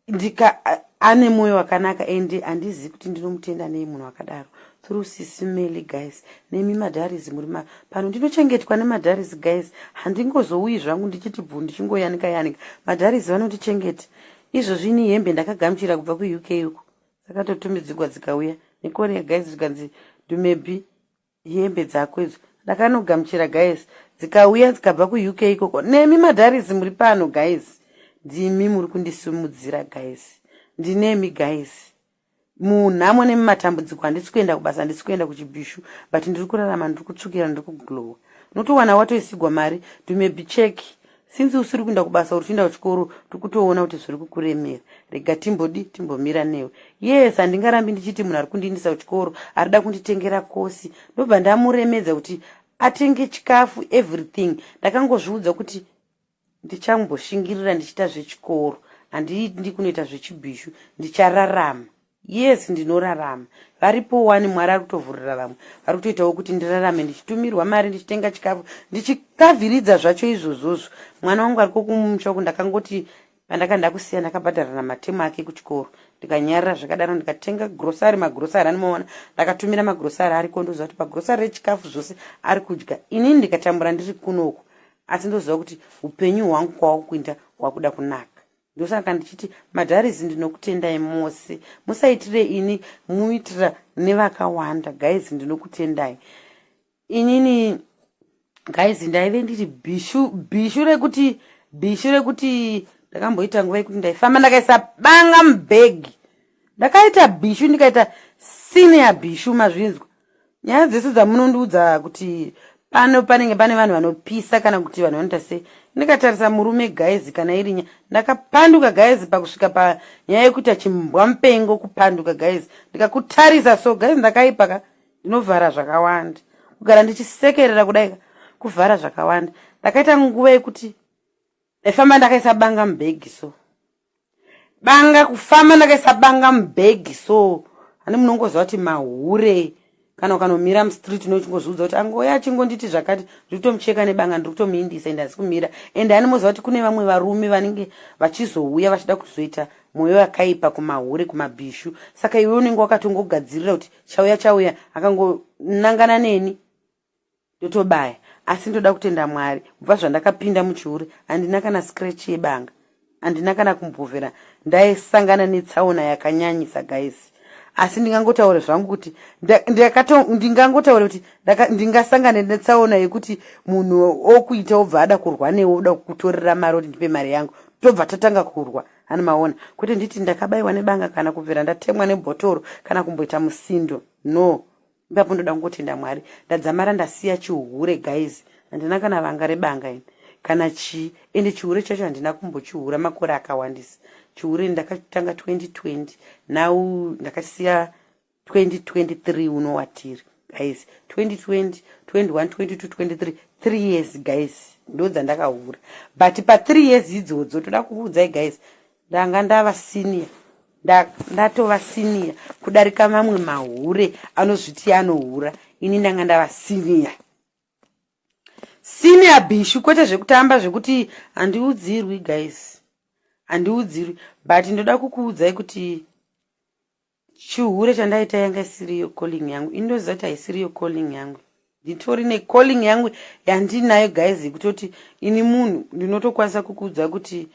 ndika ane mwoyo wakanaka, ende handizivi kuti ndinomutenda nei munhu wakadaro. Through Sisimeli guys, nemi madharisi muri pano, ndinochengetwa nemadharisi guys. Handingozouyi zvangu ndichiti bvu, ndichingoyanika yanika. Madharisi vanondichengeta. Izvozvi ini hembe ndakagamuchira kubva kuUK uku, dzakatotumidzigwa dzikauya nekorea guys, zvikanzi, "Dumebi, hembe dzako idzo." Ndakanogamuchira guys, dzikauya dzikabva kuUK ikoko. Nemi madharisi muri pano guys, ndimi muri kundisimudzira guys. Ndinemi guys munhamo nemumatambudziko. Handisi kuenda kubasa, handisi kuenda kuchibhishu, but ndiri kurarama, ndiri kutsvukira, ndiri kuglowa. Unotowana watoisigwa mari, "Dumebi, check, since usiri kuenda kubasa, uri kuenda kuchikoro, tiri kutoona kuti zviri kukuremera, rega timbodi timbomira newe." Yes, handingarambi ndichiti munhu ari kundiindisa kuchikoro, arida kunditengera kosi, ndobva ndamuremedza kuti atenge chikafu, everything. Ndakangozviudza kuti ndichamboshingirira ndichiita zvechikoro, handindi kunoita zvechibhishu. Ndichararama. Yes, ndinorarama. Varipo wani, Mwari ari kutovhurira vamwe vari kutoitawo kuti ndirarame, ndichitumirwa mari, ndichitenga chikafu, ndichikavhiridza zvacho izvozvozvo. Mwana wangu ariko kumusha uku, ndakangoti pandaka ndakusiya, ndakabhadharana matemu ake kuchikoro, ndikanyarira zvakadaro, ndikatenga grocery, magrocery animoona, ndakatumira magrocery ariko. Ndoziva kuti pagrocery rechikafu zvose ari kudya. Inini ndikatambura ndiri kunoku, asi ndoziva kuti upenyu hwangu kwawakuinda hwakuda kunaka. Ndosaka ndichiti madharisi, ndinokutendai mose. Musaitire ini, muitira nevakawanda guys. Ndinokutendai. Inini guys ndaive ndiri bhishu, bhishu rekuti ndakamboita nguva yekuti ndaifamba ndakaisa banga mubhegi. Ndakaita bhishu, ndikaita senior bhishu. Mazvinzwa nyaya dzese dzamunondiudza kuti pano panenge pane vanhu vanopisa kana kuti vanhu vanoita sei. Ndikatarisa murume guys, kana iri nya ndakapanduka guys, pakusvika panyaya yekuita chimbwa mupengo, kupanduka guys. Ndikakutarisa so guys, ndakaipa ka, ndinovhara zvakawanda. Kugara ndichisekerera kudai, kuvhara zvakawanda. Ndakaita nguva yekuti ndaifamba ndakaisa banga mubhegi so, banga, kufamba ndakaisa banga mubhegi so. Hani munongoziva kuti mahure. Kana ukanomira mustreet unochingozviudza kuti angouya achingonditi zvakati, ndiri kutomucheka nebanga, ndiri kutomuindisa, ende hasi kumira. Ende ani moziva kuti kune vamwe varume vanenge vachizouya vachida kuzoita mwoyo yakaipa kumahure, kumabhishu. Saka iwe unenge wakatongogadzirira kuti chauya chauya, akangonangana neni ndotobaya. Asi ndoda kutenda Mwari, kubva zvandakapinda muchihure handina kana scratch yebanga, handina kana kumbovhera ndaisangana netsaona yakanyanyisa guys. Asi ndingangotaura zvangu kuti ndingangotaura kuti ndingasangana netsaona yekuti munhu okuita obva ada kurwa newe, oda kukutorera mari, oti ndipe mari yangu, tobva tatanga kurwa. Hani maona kwete nditi ndakabaiwa nebanga kana kubvira ndatemwa nebhotoro kana kumboita musindo, no. Ipapo ndoda kungotenda Mwari, ndadzamara ndasiya chihure guys. Handina kana vanga rebanga ini kana chii, ende chihure chacho handina kumbochihura makore akawandisa. Chihure ndakatanga 2020, now ndakasiya 2023 uno watiri guys. 2020, 21, 22, 23, 3 years guys, ndo dzandakahura. But pa 3 years idzodzo, toda kukuudzai guys, ndanga ndava senior, ndatova senior kudarika mamwe mahure anozviti anohura. Ini ndanga ndava senior, senior bishu, kwete zvekutamba, zvekuti handiudzirwi guys, handiudzirwi. But ndoda kukuudzai kuti chihure chandaita yanga isiriyo calling yangu. Indoziva kuti haisiriyo calling yangu. Nditori necalling yangu yandinayo guys, yekutoti ini munhu ndinotokwanisa kukuudza kuti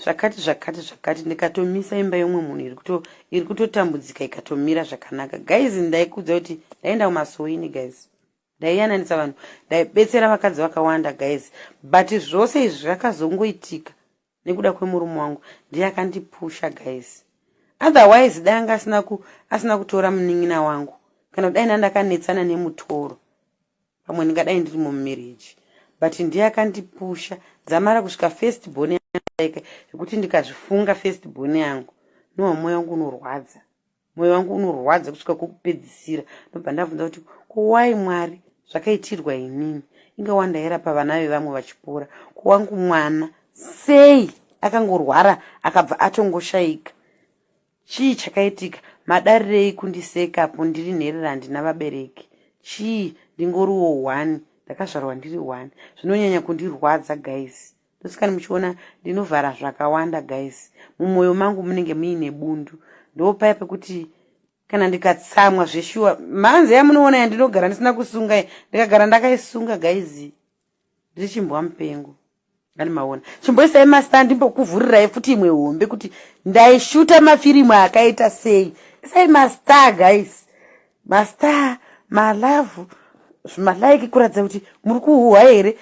zvakati zvakati zvakati, ndikatomisa imba yomwe munhu iri kutotambudzika ikatomira zvakanaka guys. Ndaikuudza kuti ndaenda kumasoini guys, ndaiyananisa vanhu, ndaibetsera vakadzi vakawanda guys. But zvose izvi zvakazongoitika nekuda kwemurume wangu, ndiye akandipusha guys. Otherwise dai anga asina kutora munin'ina wangu, kana kudai ndandakanetsana nemutoro, pamwe ndingadai ndiri mumarriage. But ndiye akandipusha dzamara kusvika first born yake, zvekuti ndikazvifunga first born yangu nowa, mwoyo wangu unorwadza, mwoyo wangu unorwadza kusvika kwokupedzisira. Ndobva ndabvunza kuti, "Ko why Mwari zvakaitirwa inini? Inga wandairapa vana vevamwe vachipora, kowangu mwana sei akangorwara akabva atongoshayika? Chii chakaitika? Madarirei kundisekapo ndiri nherera, handina vabereki? Chii? Ndingoriwo one, ndakazvarwa ndiri one." Zvinonyanya kundirwadza guys. Ndosikani muchiona ndinovhara zvakawanda guys, mumwoyo mangu munenge muine bundu. Ndopaya pekuti kana ndikatsamwa zveshuwa, mhanzi yamunoona yandinogara ndisina kusunga, ndikagara ndakaisunga guys, ndiri chimbwa mupengo. Ani maona, chimboisai masta, ndimbokuvhurirai futi imwe hombe kuti ndaishuta mafirimu akaita sei. Isai mastar guys, mastar, malove, zvimalike, kuratidza kuti muri kuhuhwa here.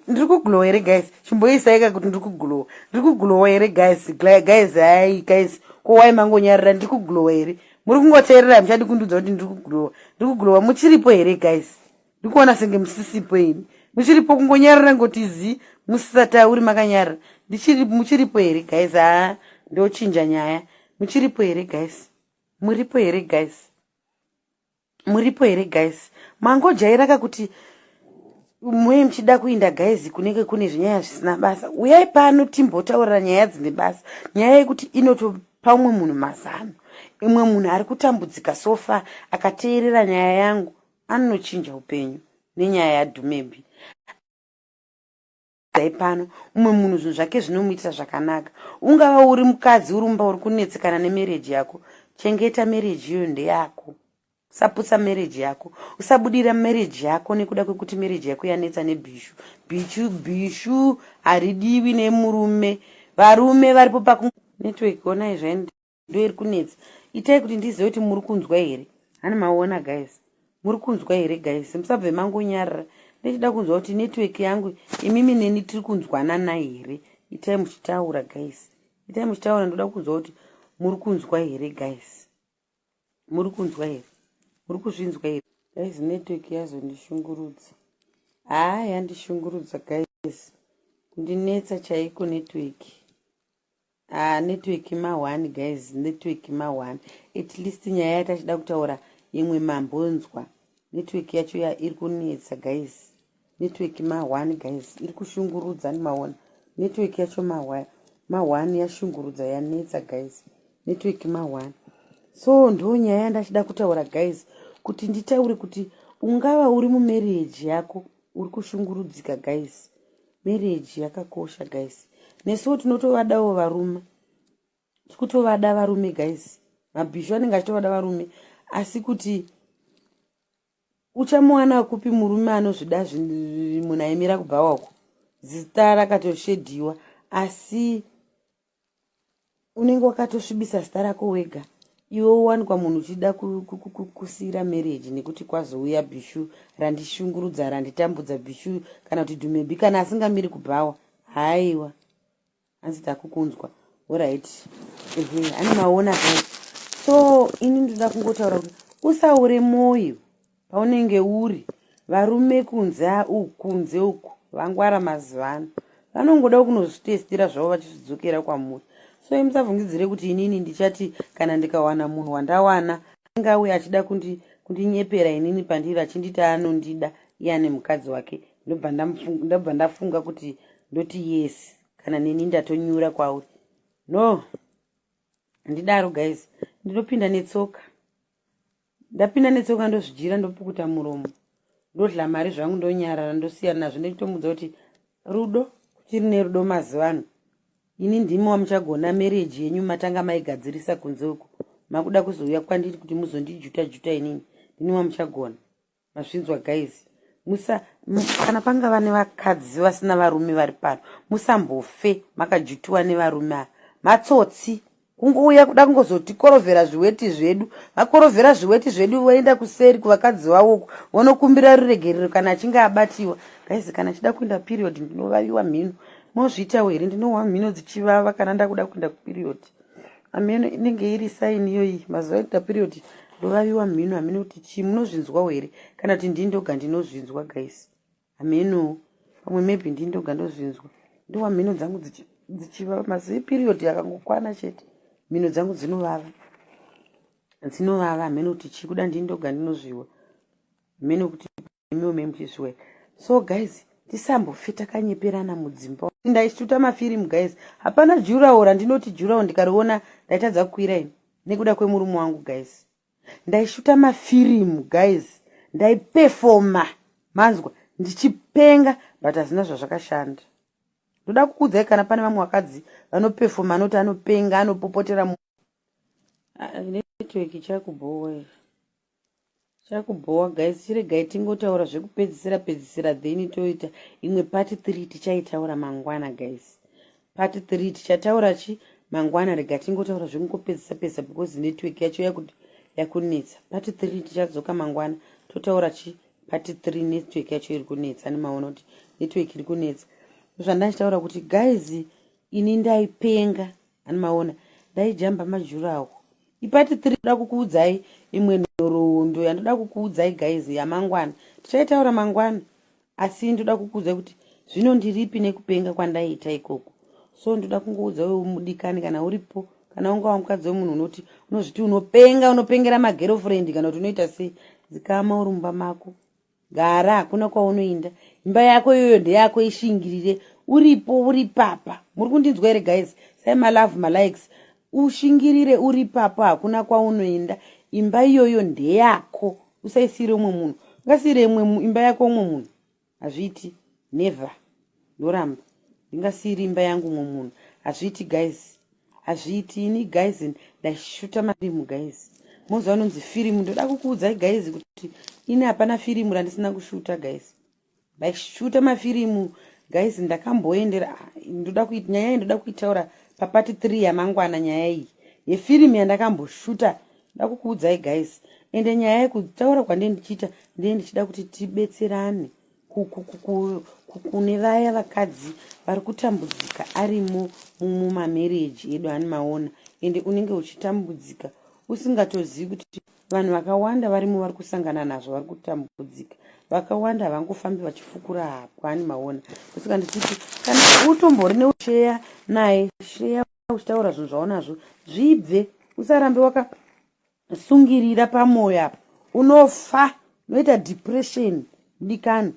Ndiri kuglowa here guys? Chimboisaika kuti ndiri kuglowa. Ndiri kuglowa here guys? Guys, hai guys, ko wai mangonyarira? Ndiri kuglowa here? Muri kungoteerera, muchadi kundiudza kuti ndiri kuglowa. Ndiri kuglowa? Muchiripo here guys? Ndikuona senge musisipo ini. Muchiripo? Kungonyarira ngoti zi, musisatauri, makanyarira. Ndichiri, muchiripo here guys? Haa, ndochinja nyaya. Muchiripo here guys? Muripo here guys? Muripo here guys? Mangojairaka kuti muye muchida kuinda guys kunenge kune zvinyaya zvisina basa. Uyai pano timbotaurira nyaya dzine basa, nyaya yekuti inotopa umwe munhu mazano. Imwe munhu ari kutambudzika sofa, akateerera nyaya yangu anochinja upenyu nenyaya yaDhumebi. Dai pano umwe munhu zvinhu zvake zvinomuitira zvakanaka. Ungava uri mukadzi uri mumba, uri kunetsekana nemarriage yako, chengeta marriage iyoyo, ndeyako. Usaputsa marriage yako, usabudira marriage yako nekuda kwekuti marriage yako yanetsa nebhishu. Bhishu, bhishu haridiwi nemurume. Varume varipo paku network, onai zvaindi ndo iri kunetsa. Itai kuti ndizive kuti muri kunzwa here. Hani maona guys, muri kunzwa here guys? Musabve mangonyarara. Ndichida kunzwa kuti network yangu, imimi neni tiri kunzwanana here. Itai muchitaura guys, itai muchitaura. Ndoda kunzwa kuti muri kunzwa here guys. Muri kunzwa here? Muri kuzvinzwa here guys? Network yazondishungurudza. Haa, yandishungurudza guys, kundinetsa chaiko network. Ah, network ma1 guys, network ma1. At least nyaya yatachida kutaura imwe mambonzwa. Network yacho ya iri kunetsa guys. Network ma1 guys, iri kushungurudza. Maona network yacho ma1 yashungurudza, yanetsa guys, network ma1. So ndo nyaya yandachida kutaura guys. Kuti nditaure kuti ungava uri mumarriage yako uri kushungurudzika guys. Marriage yakakosha guys. Nesuwo tinotovadawo varume. Tikutovada varume guys. Mabhishu anenge achitovada varume asi kuti uchamuwana kupi murume anozvida munhu aimira kubhawa uko zita rakatoshedhiwa asi unenge wakatosvibisa zita rako wega iwe uwanikwa munhu uchida kusiira marriage nekuti kwazouya bhishu randishungurudza randitambudza bhishu kana kuti dhumebi kana asingamiri kubhawa haiwa hanzi takukunzwa orit ehe ane maona guys so ini ndinoda kungotaura kuti usaure mwoyo paunenge uri varume kunze kunze uku vangwara mazuva ano vanongoda kunozvitestira zvavo vachizvidzokera kwamuri so imusavhungidzire kuti inini ndichati kana ndikawana munhu wandawana angauye achida kundinyepera inini pandiri achinditi anondida iye ane mukadzi wake ndobva ndafunga kuti ndoti yes kana neni ndatonyura kwauri no handidaro guys ndinopinda netsoka ndapinda netsoka ndozvidyira ndopukuta muromo ndodla mari zvangu ndonyarara ndosiyana nazvo ndichitomudza kuti rudo kuchiri nerudo mazuva ano ini ndimi wamuchagona marriage yenyu matanga maigadzirisa kunze uku makuda kuzouya kwandiri kuti muzondijuta juta inini ndini wamuchagona Mazvinzwa guys. Musa kana pangava nevakadzi vasina varume vari pano musambofe makajutiwa nevarume ava. Matsotsi kungouya kuda kungozotikorovhera zviweti zvedu vakorovhera zviweti zvedu voenda kuseri kuvakadzi vavo uku vonokumbira ruregerero kana achinge abatiwa guys kana achida kuenda period ndinovaviwa mhino mozviitawo here ndinohwa mhino dzichivava kana ndakuda kuenda kuperiod Hameno inenge iri sign iyoyi mazuva ekuita period ndovaviwa mhino hameno kuti chii munozvinzwawo here kana kuti ndini ndoga ndinozvinzwa guys hameno pamwe maybe ndini ndoga ndozvinzwa ndowa mhino dzangu dzichivava mazuva eperiod akangokwana chete mhino dzangu dzinovava dzinovava hameno kuti chii kuda ndini ndoga ndinozviwa hameno kuti imiwo memuchiswe so guys tisambofe takanyeperana mudzimba ndaishuta mafirimu guys hapana jurawo randinoti jurawo ndikariona ndaitadza kukwira ini nekuda kwemurume wangu guys ndaishuta mafirimu guys ndaipefoma manzwa ndichipenga but hazina zvazvakashanda ndoda kukuudzai kana pane vamwe vakadzi vanopefoma anoti anopenga anopopotera ah, network ichakubhowa Chakubhowa guys chiregai tingotaura zvekupedzisira pedzisira then toita imwe part 3 tichaitaura mangwana guys. Part 3 tichataura chi mangwana rega tingotaura zvekungopedzisa pedzisa because network yacho yakunetsa. Part 3 tichadzoka mangwana totaura chi part 3 network yacho iri kunetsa nemaona kuti network iri kunetsa. Zvandachitaura kuti guys ini ndaipenga Ani maona ndaijamba majurawo. Ipati 3 ndoda kukuudzai imwe nhoroondo yandoda kukuudzai guys yamangwana. Tichaitaura mangwana asi ndoda kukuudzai kuti zvino ndiripi nekupenga kwandaiita ikoko. So ndoda kungoudza wewe mudikani kana uripo kana unga wamukadzi wemunhu unoti unozviti unopenga unopengera magerofriend kana kuti unoita sei dzikama uri mumba mako. Gara hakuna kwaunoinda. Imba yako iyoyo ndeyako ishingirire. Uripo uri papa. Muri kundinzwa here guys? Sai malove malikes. Ushingirire uri papa hakuna kwaunoinda. Imba iyoyo ndeyako. Usaisire umwe munhu. Ungasire imwe imba yako umwe munhu. Hazviiti. Never. Ndoramba. Ndingasiri imba yangu umwe munhu. Hazviiti guys. Hazviiti ini guys ndashuta mafirimu guys. Moziva anonzi firimu ndoda kukuudzai guys kuti ini hapana firimu randisina kushuta guys. Ndashuta mafirimu guys ndakamboendera ah, ndoda kuita nyaya iyi ndoda kuitaura papati 3 yamangwana nyaya iyi yefirimu yandakamboshuta ndoda kukuudzai guys ende nyaya yekutaura kwandee ndichiita ndee ndichida kuti tibetserane kune vaya vakadzi vari kutambudzika arimo mumamereji edu ani maona ende unenge uchitambudzika usingatozivi kuti vanhu vakawanda varimo vari kusangana nazvo vari kutambudzika vakawanda havangofambi vachifukura hapwa ani maona kusika ndichiti kana utombori neusheya naye sheya uchitaura zvinhu zvaunazvo zvibve usarambe waka sungirira pamoyo apa unofa unoita depression mudikani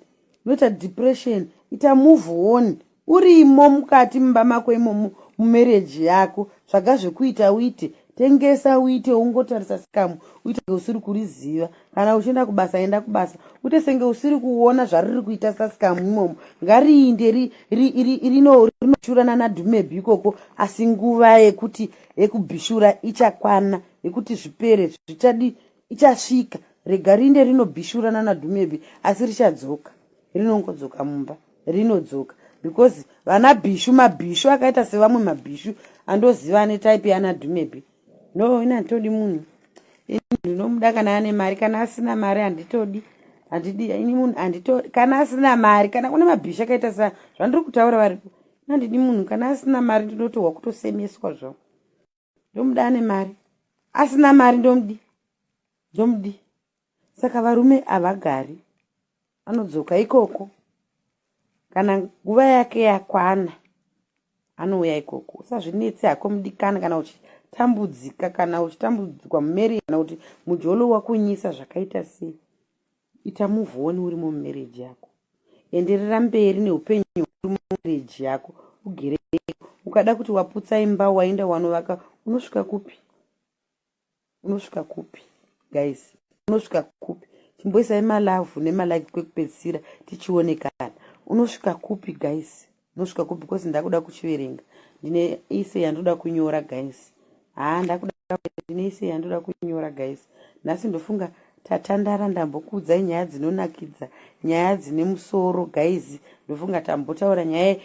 unoita depression ita move on urimo mukati mumba mako imomo mumereji yako tsvaga zvekuita uite Tengesa uite ungotarisa sikamu uite usiri kuriziva. Kana uchienda kubasa enda kubasa. Uite senge usiri kuona zvariri kuita sasikamu imomo. Ngariinde rinoshurana naDhumebi ikoko asi nguva yekuti yekubhishura ichakwana yekuti zvipere zvichadi ichasvika. Rega rinde rinobhishurana naDhumebi asi richadzoka. Rinongodzoka mumba. Rinodzoka because vana bhishu mabhishu akaita sevamwe mabhishu andoziva ane type yana Dhumebi. No, ini handitodi munhu. Ini ndinomuda kana ane mari, kana asina mari handitodi. Handidi ini munhu handitodi kana asina mari, kana kune mabhishu akaita sa zvandiri kutaura varipo. Handidi munhu kana asina mari ndinotohwa kutosemeswa zvangu. Ndomuda ane mari. Asina mari ndomudi. Ndomudi. Saka varume havagari. Anodzoka ikoko. Kana nguva yake yakwana anouya ikoko. Usazvinetse hako mudikani kana uchitambudzika, kana uchitambudzikwa mumarriage, kana kuti mujolo wakunyisa zvakaita sei. Ita move on uri mumarriage yako. Enderera mberi neupenyu uri mumarriage yako. Ugere ukada kuti waputsa imba waenda wanovaka unosvika kupi? Unosvika kupi guys? Unosvika kupi? Chimboisai malove nemalike kwekupedzisira tichionekana. Unosvika kupi guys? Unosvika kupi? Because ndakuda kuchiverenga. Ndine ise yandoda kunyora guys. Haa ndakuda ndine ise yandoda kunyora guys. Nhasi ndofunga tatandara ndambokuudzai nyaya dzinonakidza, nyaya dzine musoro guys. Ndofunga tambotaura nyaya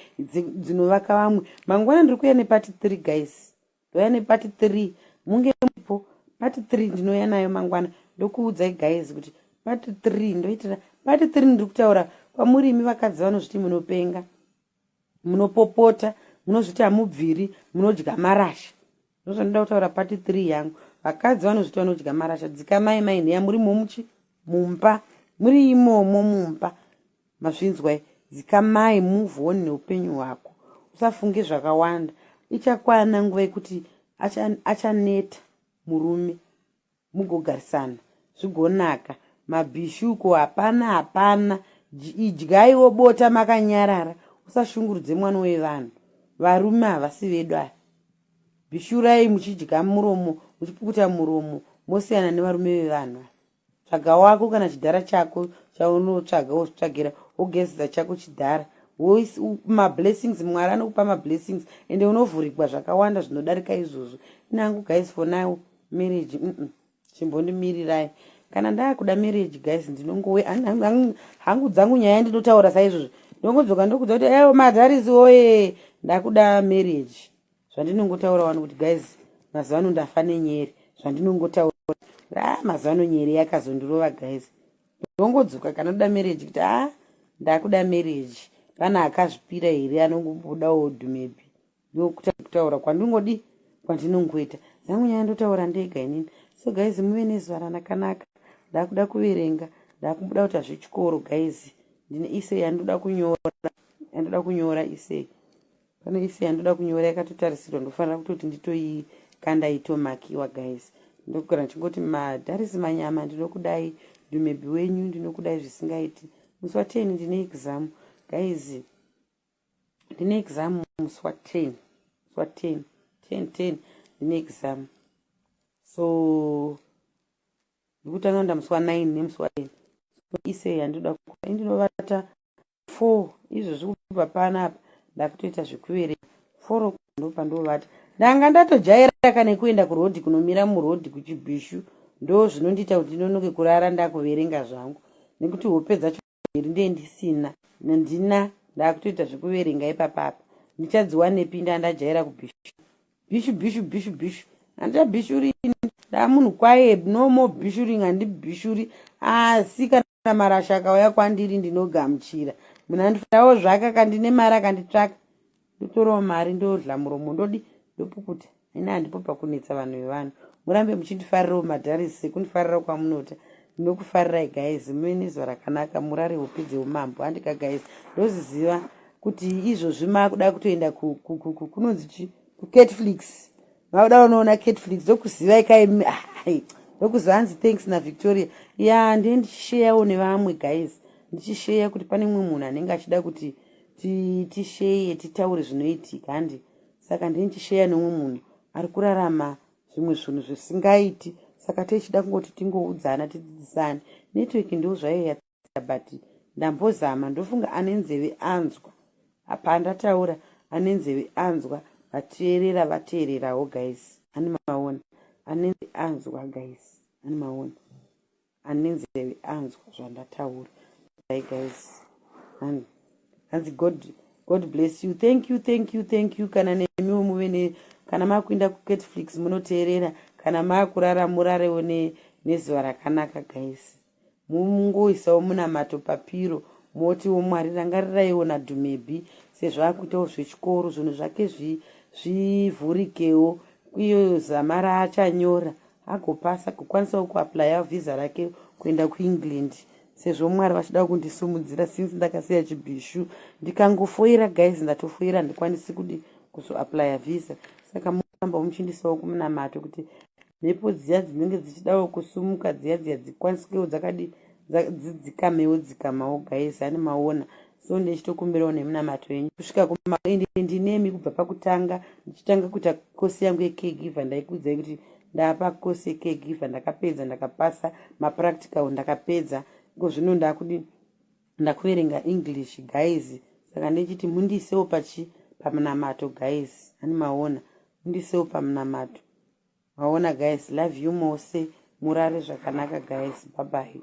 dzinovaka vamwe. Mangwana ndiri kuuya nepart 3 guys. Ndouya nepart 3 munge muripo. Part 3 ndinouya nayo mangwana. Ndokuudzai guys kuti part 3 ndoitira part 3 ndiri kutaura kwamuri imi vakadzi vanozviti munopenga, munopopota, munozviti hamubviri, munodya marasha. Ndozvandinoda kutaura part 3 yangu. Vakadzi vanozviti vanodya marasha. Dzikamai mai nheya muri momuchi mumba, muri imomo mumba. Mazvinzwa, dzikamai, move on neupenyu hwako. Usafunge zvakawanda. Ichakwana nguva yekuti achaneta murume mugogarisana zvigonaka. Mabhishu uko hapana hapana. Idyaiwo bota makanyarara. Usashungurudze mwana wevanhu. Varume havasi vedu ava. Bhishurai muchidya muromo, muchipukuta muromo, mosiyana nevarume vevanhu ava. Tsvaga wako kana chidhara chako chaunotsvaga wozvitsvagira wogezesa chako chidhara. Mablessings, Mwari anokupa mablessings ende unovhurigwa zvakawanda zvinodarika izvozvo. Inangu guys for now marriage chimbondimirirai. Kana ndakuda marriage guys ndinongowe hangu dzangu nyaya ndinotaura saizvozvo. Ndongodzoka ndokudza kuti ewo madharisi woye ndakuda marriage. Zvandinongotaura wani kuti guys mazuva ano ndafa nenyere. Zvandinongotaura mazuva ano nyere yakazondirova guys. Ndongodzoka kana ndoda marriage kuti ndakuda marriage. Pana akazvipira here anongobudawo dhumebi. Ndokutaura kwandingodi kwandinongoita. Dzangu nyaya ndotaura ndega inini. So guys muve nezuva rakanaka. Ndakuda kuverenga, ndakubuda kuita zvechikoro guys. Ndine essay yandoda kunyora. Yandoda kunyora essay. Pane essay yandoda kunyora yakatotarisirwa, ndofanira kutoti nditoikanda itomakiwa guys. Ndokugara ndichingoti madharisi manyama ndinokudai, dhumebi wenyu ndinokudai zvisingaiti. Musi wa 10 ndine exam guys. Ndine exam musi wa 10. Musi wa 10. 10 10 ndine exam. So ndikutanga kuenda musi wa 9 nemusi wa 10. So essay yandoda kunyora ndinovata 4 izvozvi kubva panapa ndakutoita zvekuverenga 4 ndopandovata. Ndanga ndatojaira kana kuenda kurodhi kunomira murodhi kuchibhishu ndo zvinondiita kuti ndinonoke kurara ndakuverenga zvangu nekuti hope dzacho here ndiye ndisina ndina ndakutoita zvekuverenga ipapapa ndichadziwanepi ndandajaira kubhishu bhishu bhishu bhishu bhishu handichabhishuri ndamunhu kwaye no more bhishuring handibhishuri asi kana marasha akauya kwandiri ndinogamuchira munhu andifanirawo zvake akandine mari akanditsvaka ndotorawo mari ndodla muromo ndodi ndopukuta ini handipo pakunetsa vanhu vevanhu. Murambe muchindifarirawo madharisi sekundifarira kwamunoita. Ndinokufarirai guys, muve nezuva rakanaka, murare hope dzeumambo. Handika guys, ndoziziva kuti izvozvi makuda kutoenda kunonzi chi kuCatflix. Makuda unoona Catflix, ndokuzivai kai, ndokuziva hanzi thanks naVictoria. Ya, ndiye ndichisheyawo nevamwe guys, ndichisheya kuti pane mumwe munhu anenge achida kuti tisheye titaure zvinoitika handi. Saka ndiye ndichisheya nemumwe munhu ari kurarama Zvimwe zvinhu zvisingaiti, saka tichida kungoti tingoudzana, tidzidzisane. Network ndo zvayo yatsika, but ndambozama. Ndofunga ane nzeve anzwa pandataura, ane nzeve anzwa, vateerera vateererawo guys. Ani maona? Ane nzeve anzwa guys, ani maona? Ane nzeve anzwa zvandataura. Bye guys. Hanzi God bless you. Thank you, thank you, thank you. Kana nemiwo muve ne, kana makuinda kuCatflix munoteerera, kana makurara murarewo nezuva rakanaka guys. Mungoisawo munamato papiro, motiwo Mwari rangariraiwo naDhumebi sezvo akuitawo zvechikoro, zvinhu zvake zvivhurikewo, iyo zama raachanyora agopasa, kukwanisawo kuapplya visa rake kuenda kuEngland, sezvo Mwari vachida kundisumudzira since ndakasiya chibhishu. Ndikangofoira guys, ndatofoira, handikwanisi kudi kuzoapplya visa. Saka muramba muchindisawo kumunamato kuti mhepo dziya dzinenge dzichidawo kusumuka dziya dziya dzikwanisikewo, dzakadi dzidzikamewo, dzikamawo guys. Ani maona? So ndichitokumbirawo nemunamato yenyu kusvika kumaende. Ndinemi kubva pakutanga, ndichitanga kuita course yangu yecaregiver. Ndaikuudzai kuti ndapa course yecaregiver, ndakapedza, ndakapasa mapractical, ndakapedza. Iko zvino ndakudi ndakuverenga English guys. Saka ndichiti mundiisewo pachi pamunamato guys. Ani maona? Mundiisewo pamunamato. Maona guys? Love you mose, murare zvakanaka guys. Bye bye.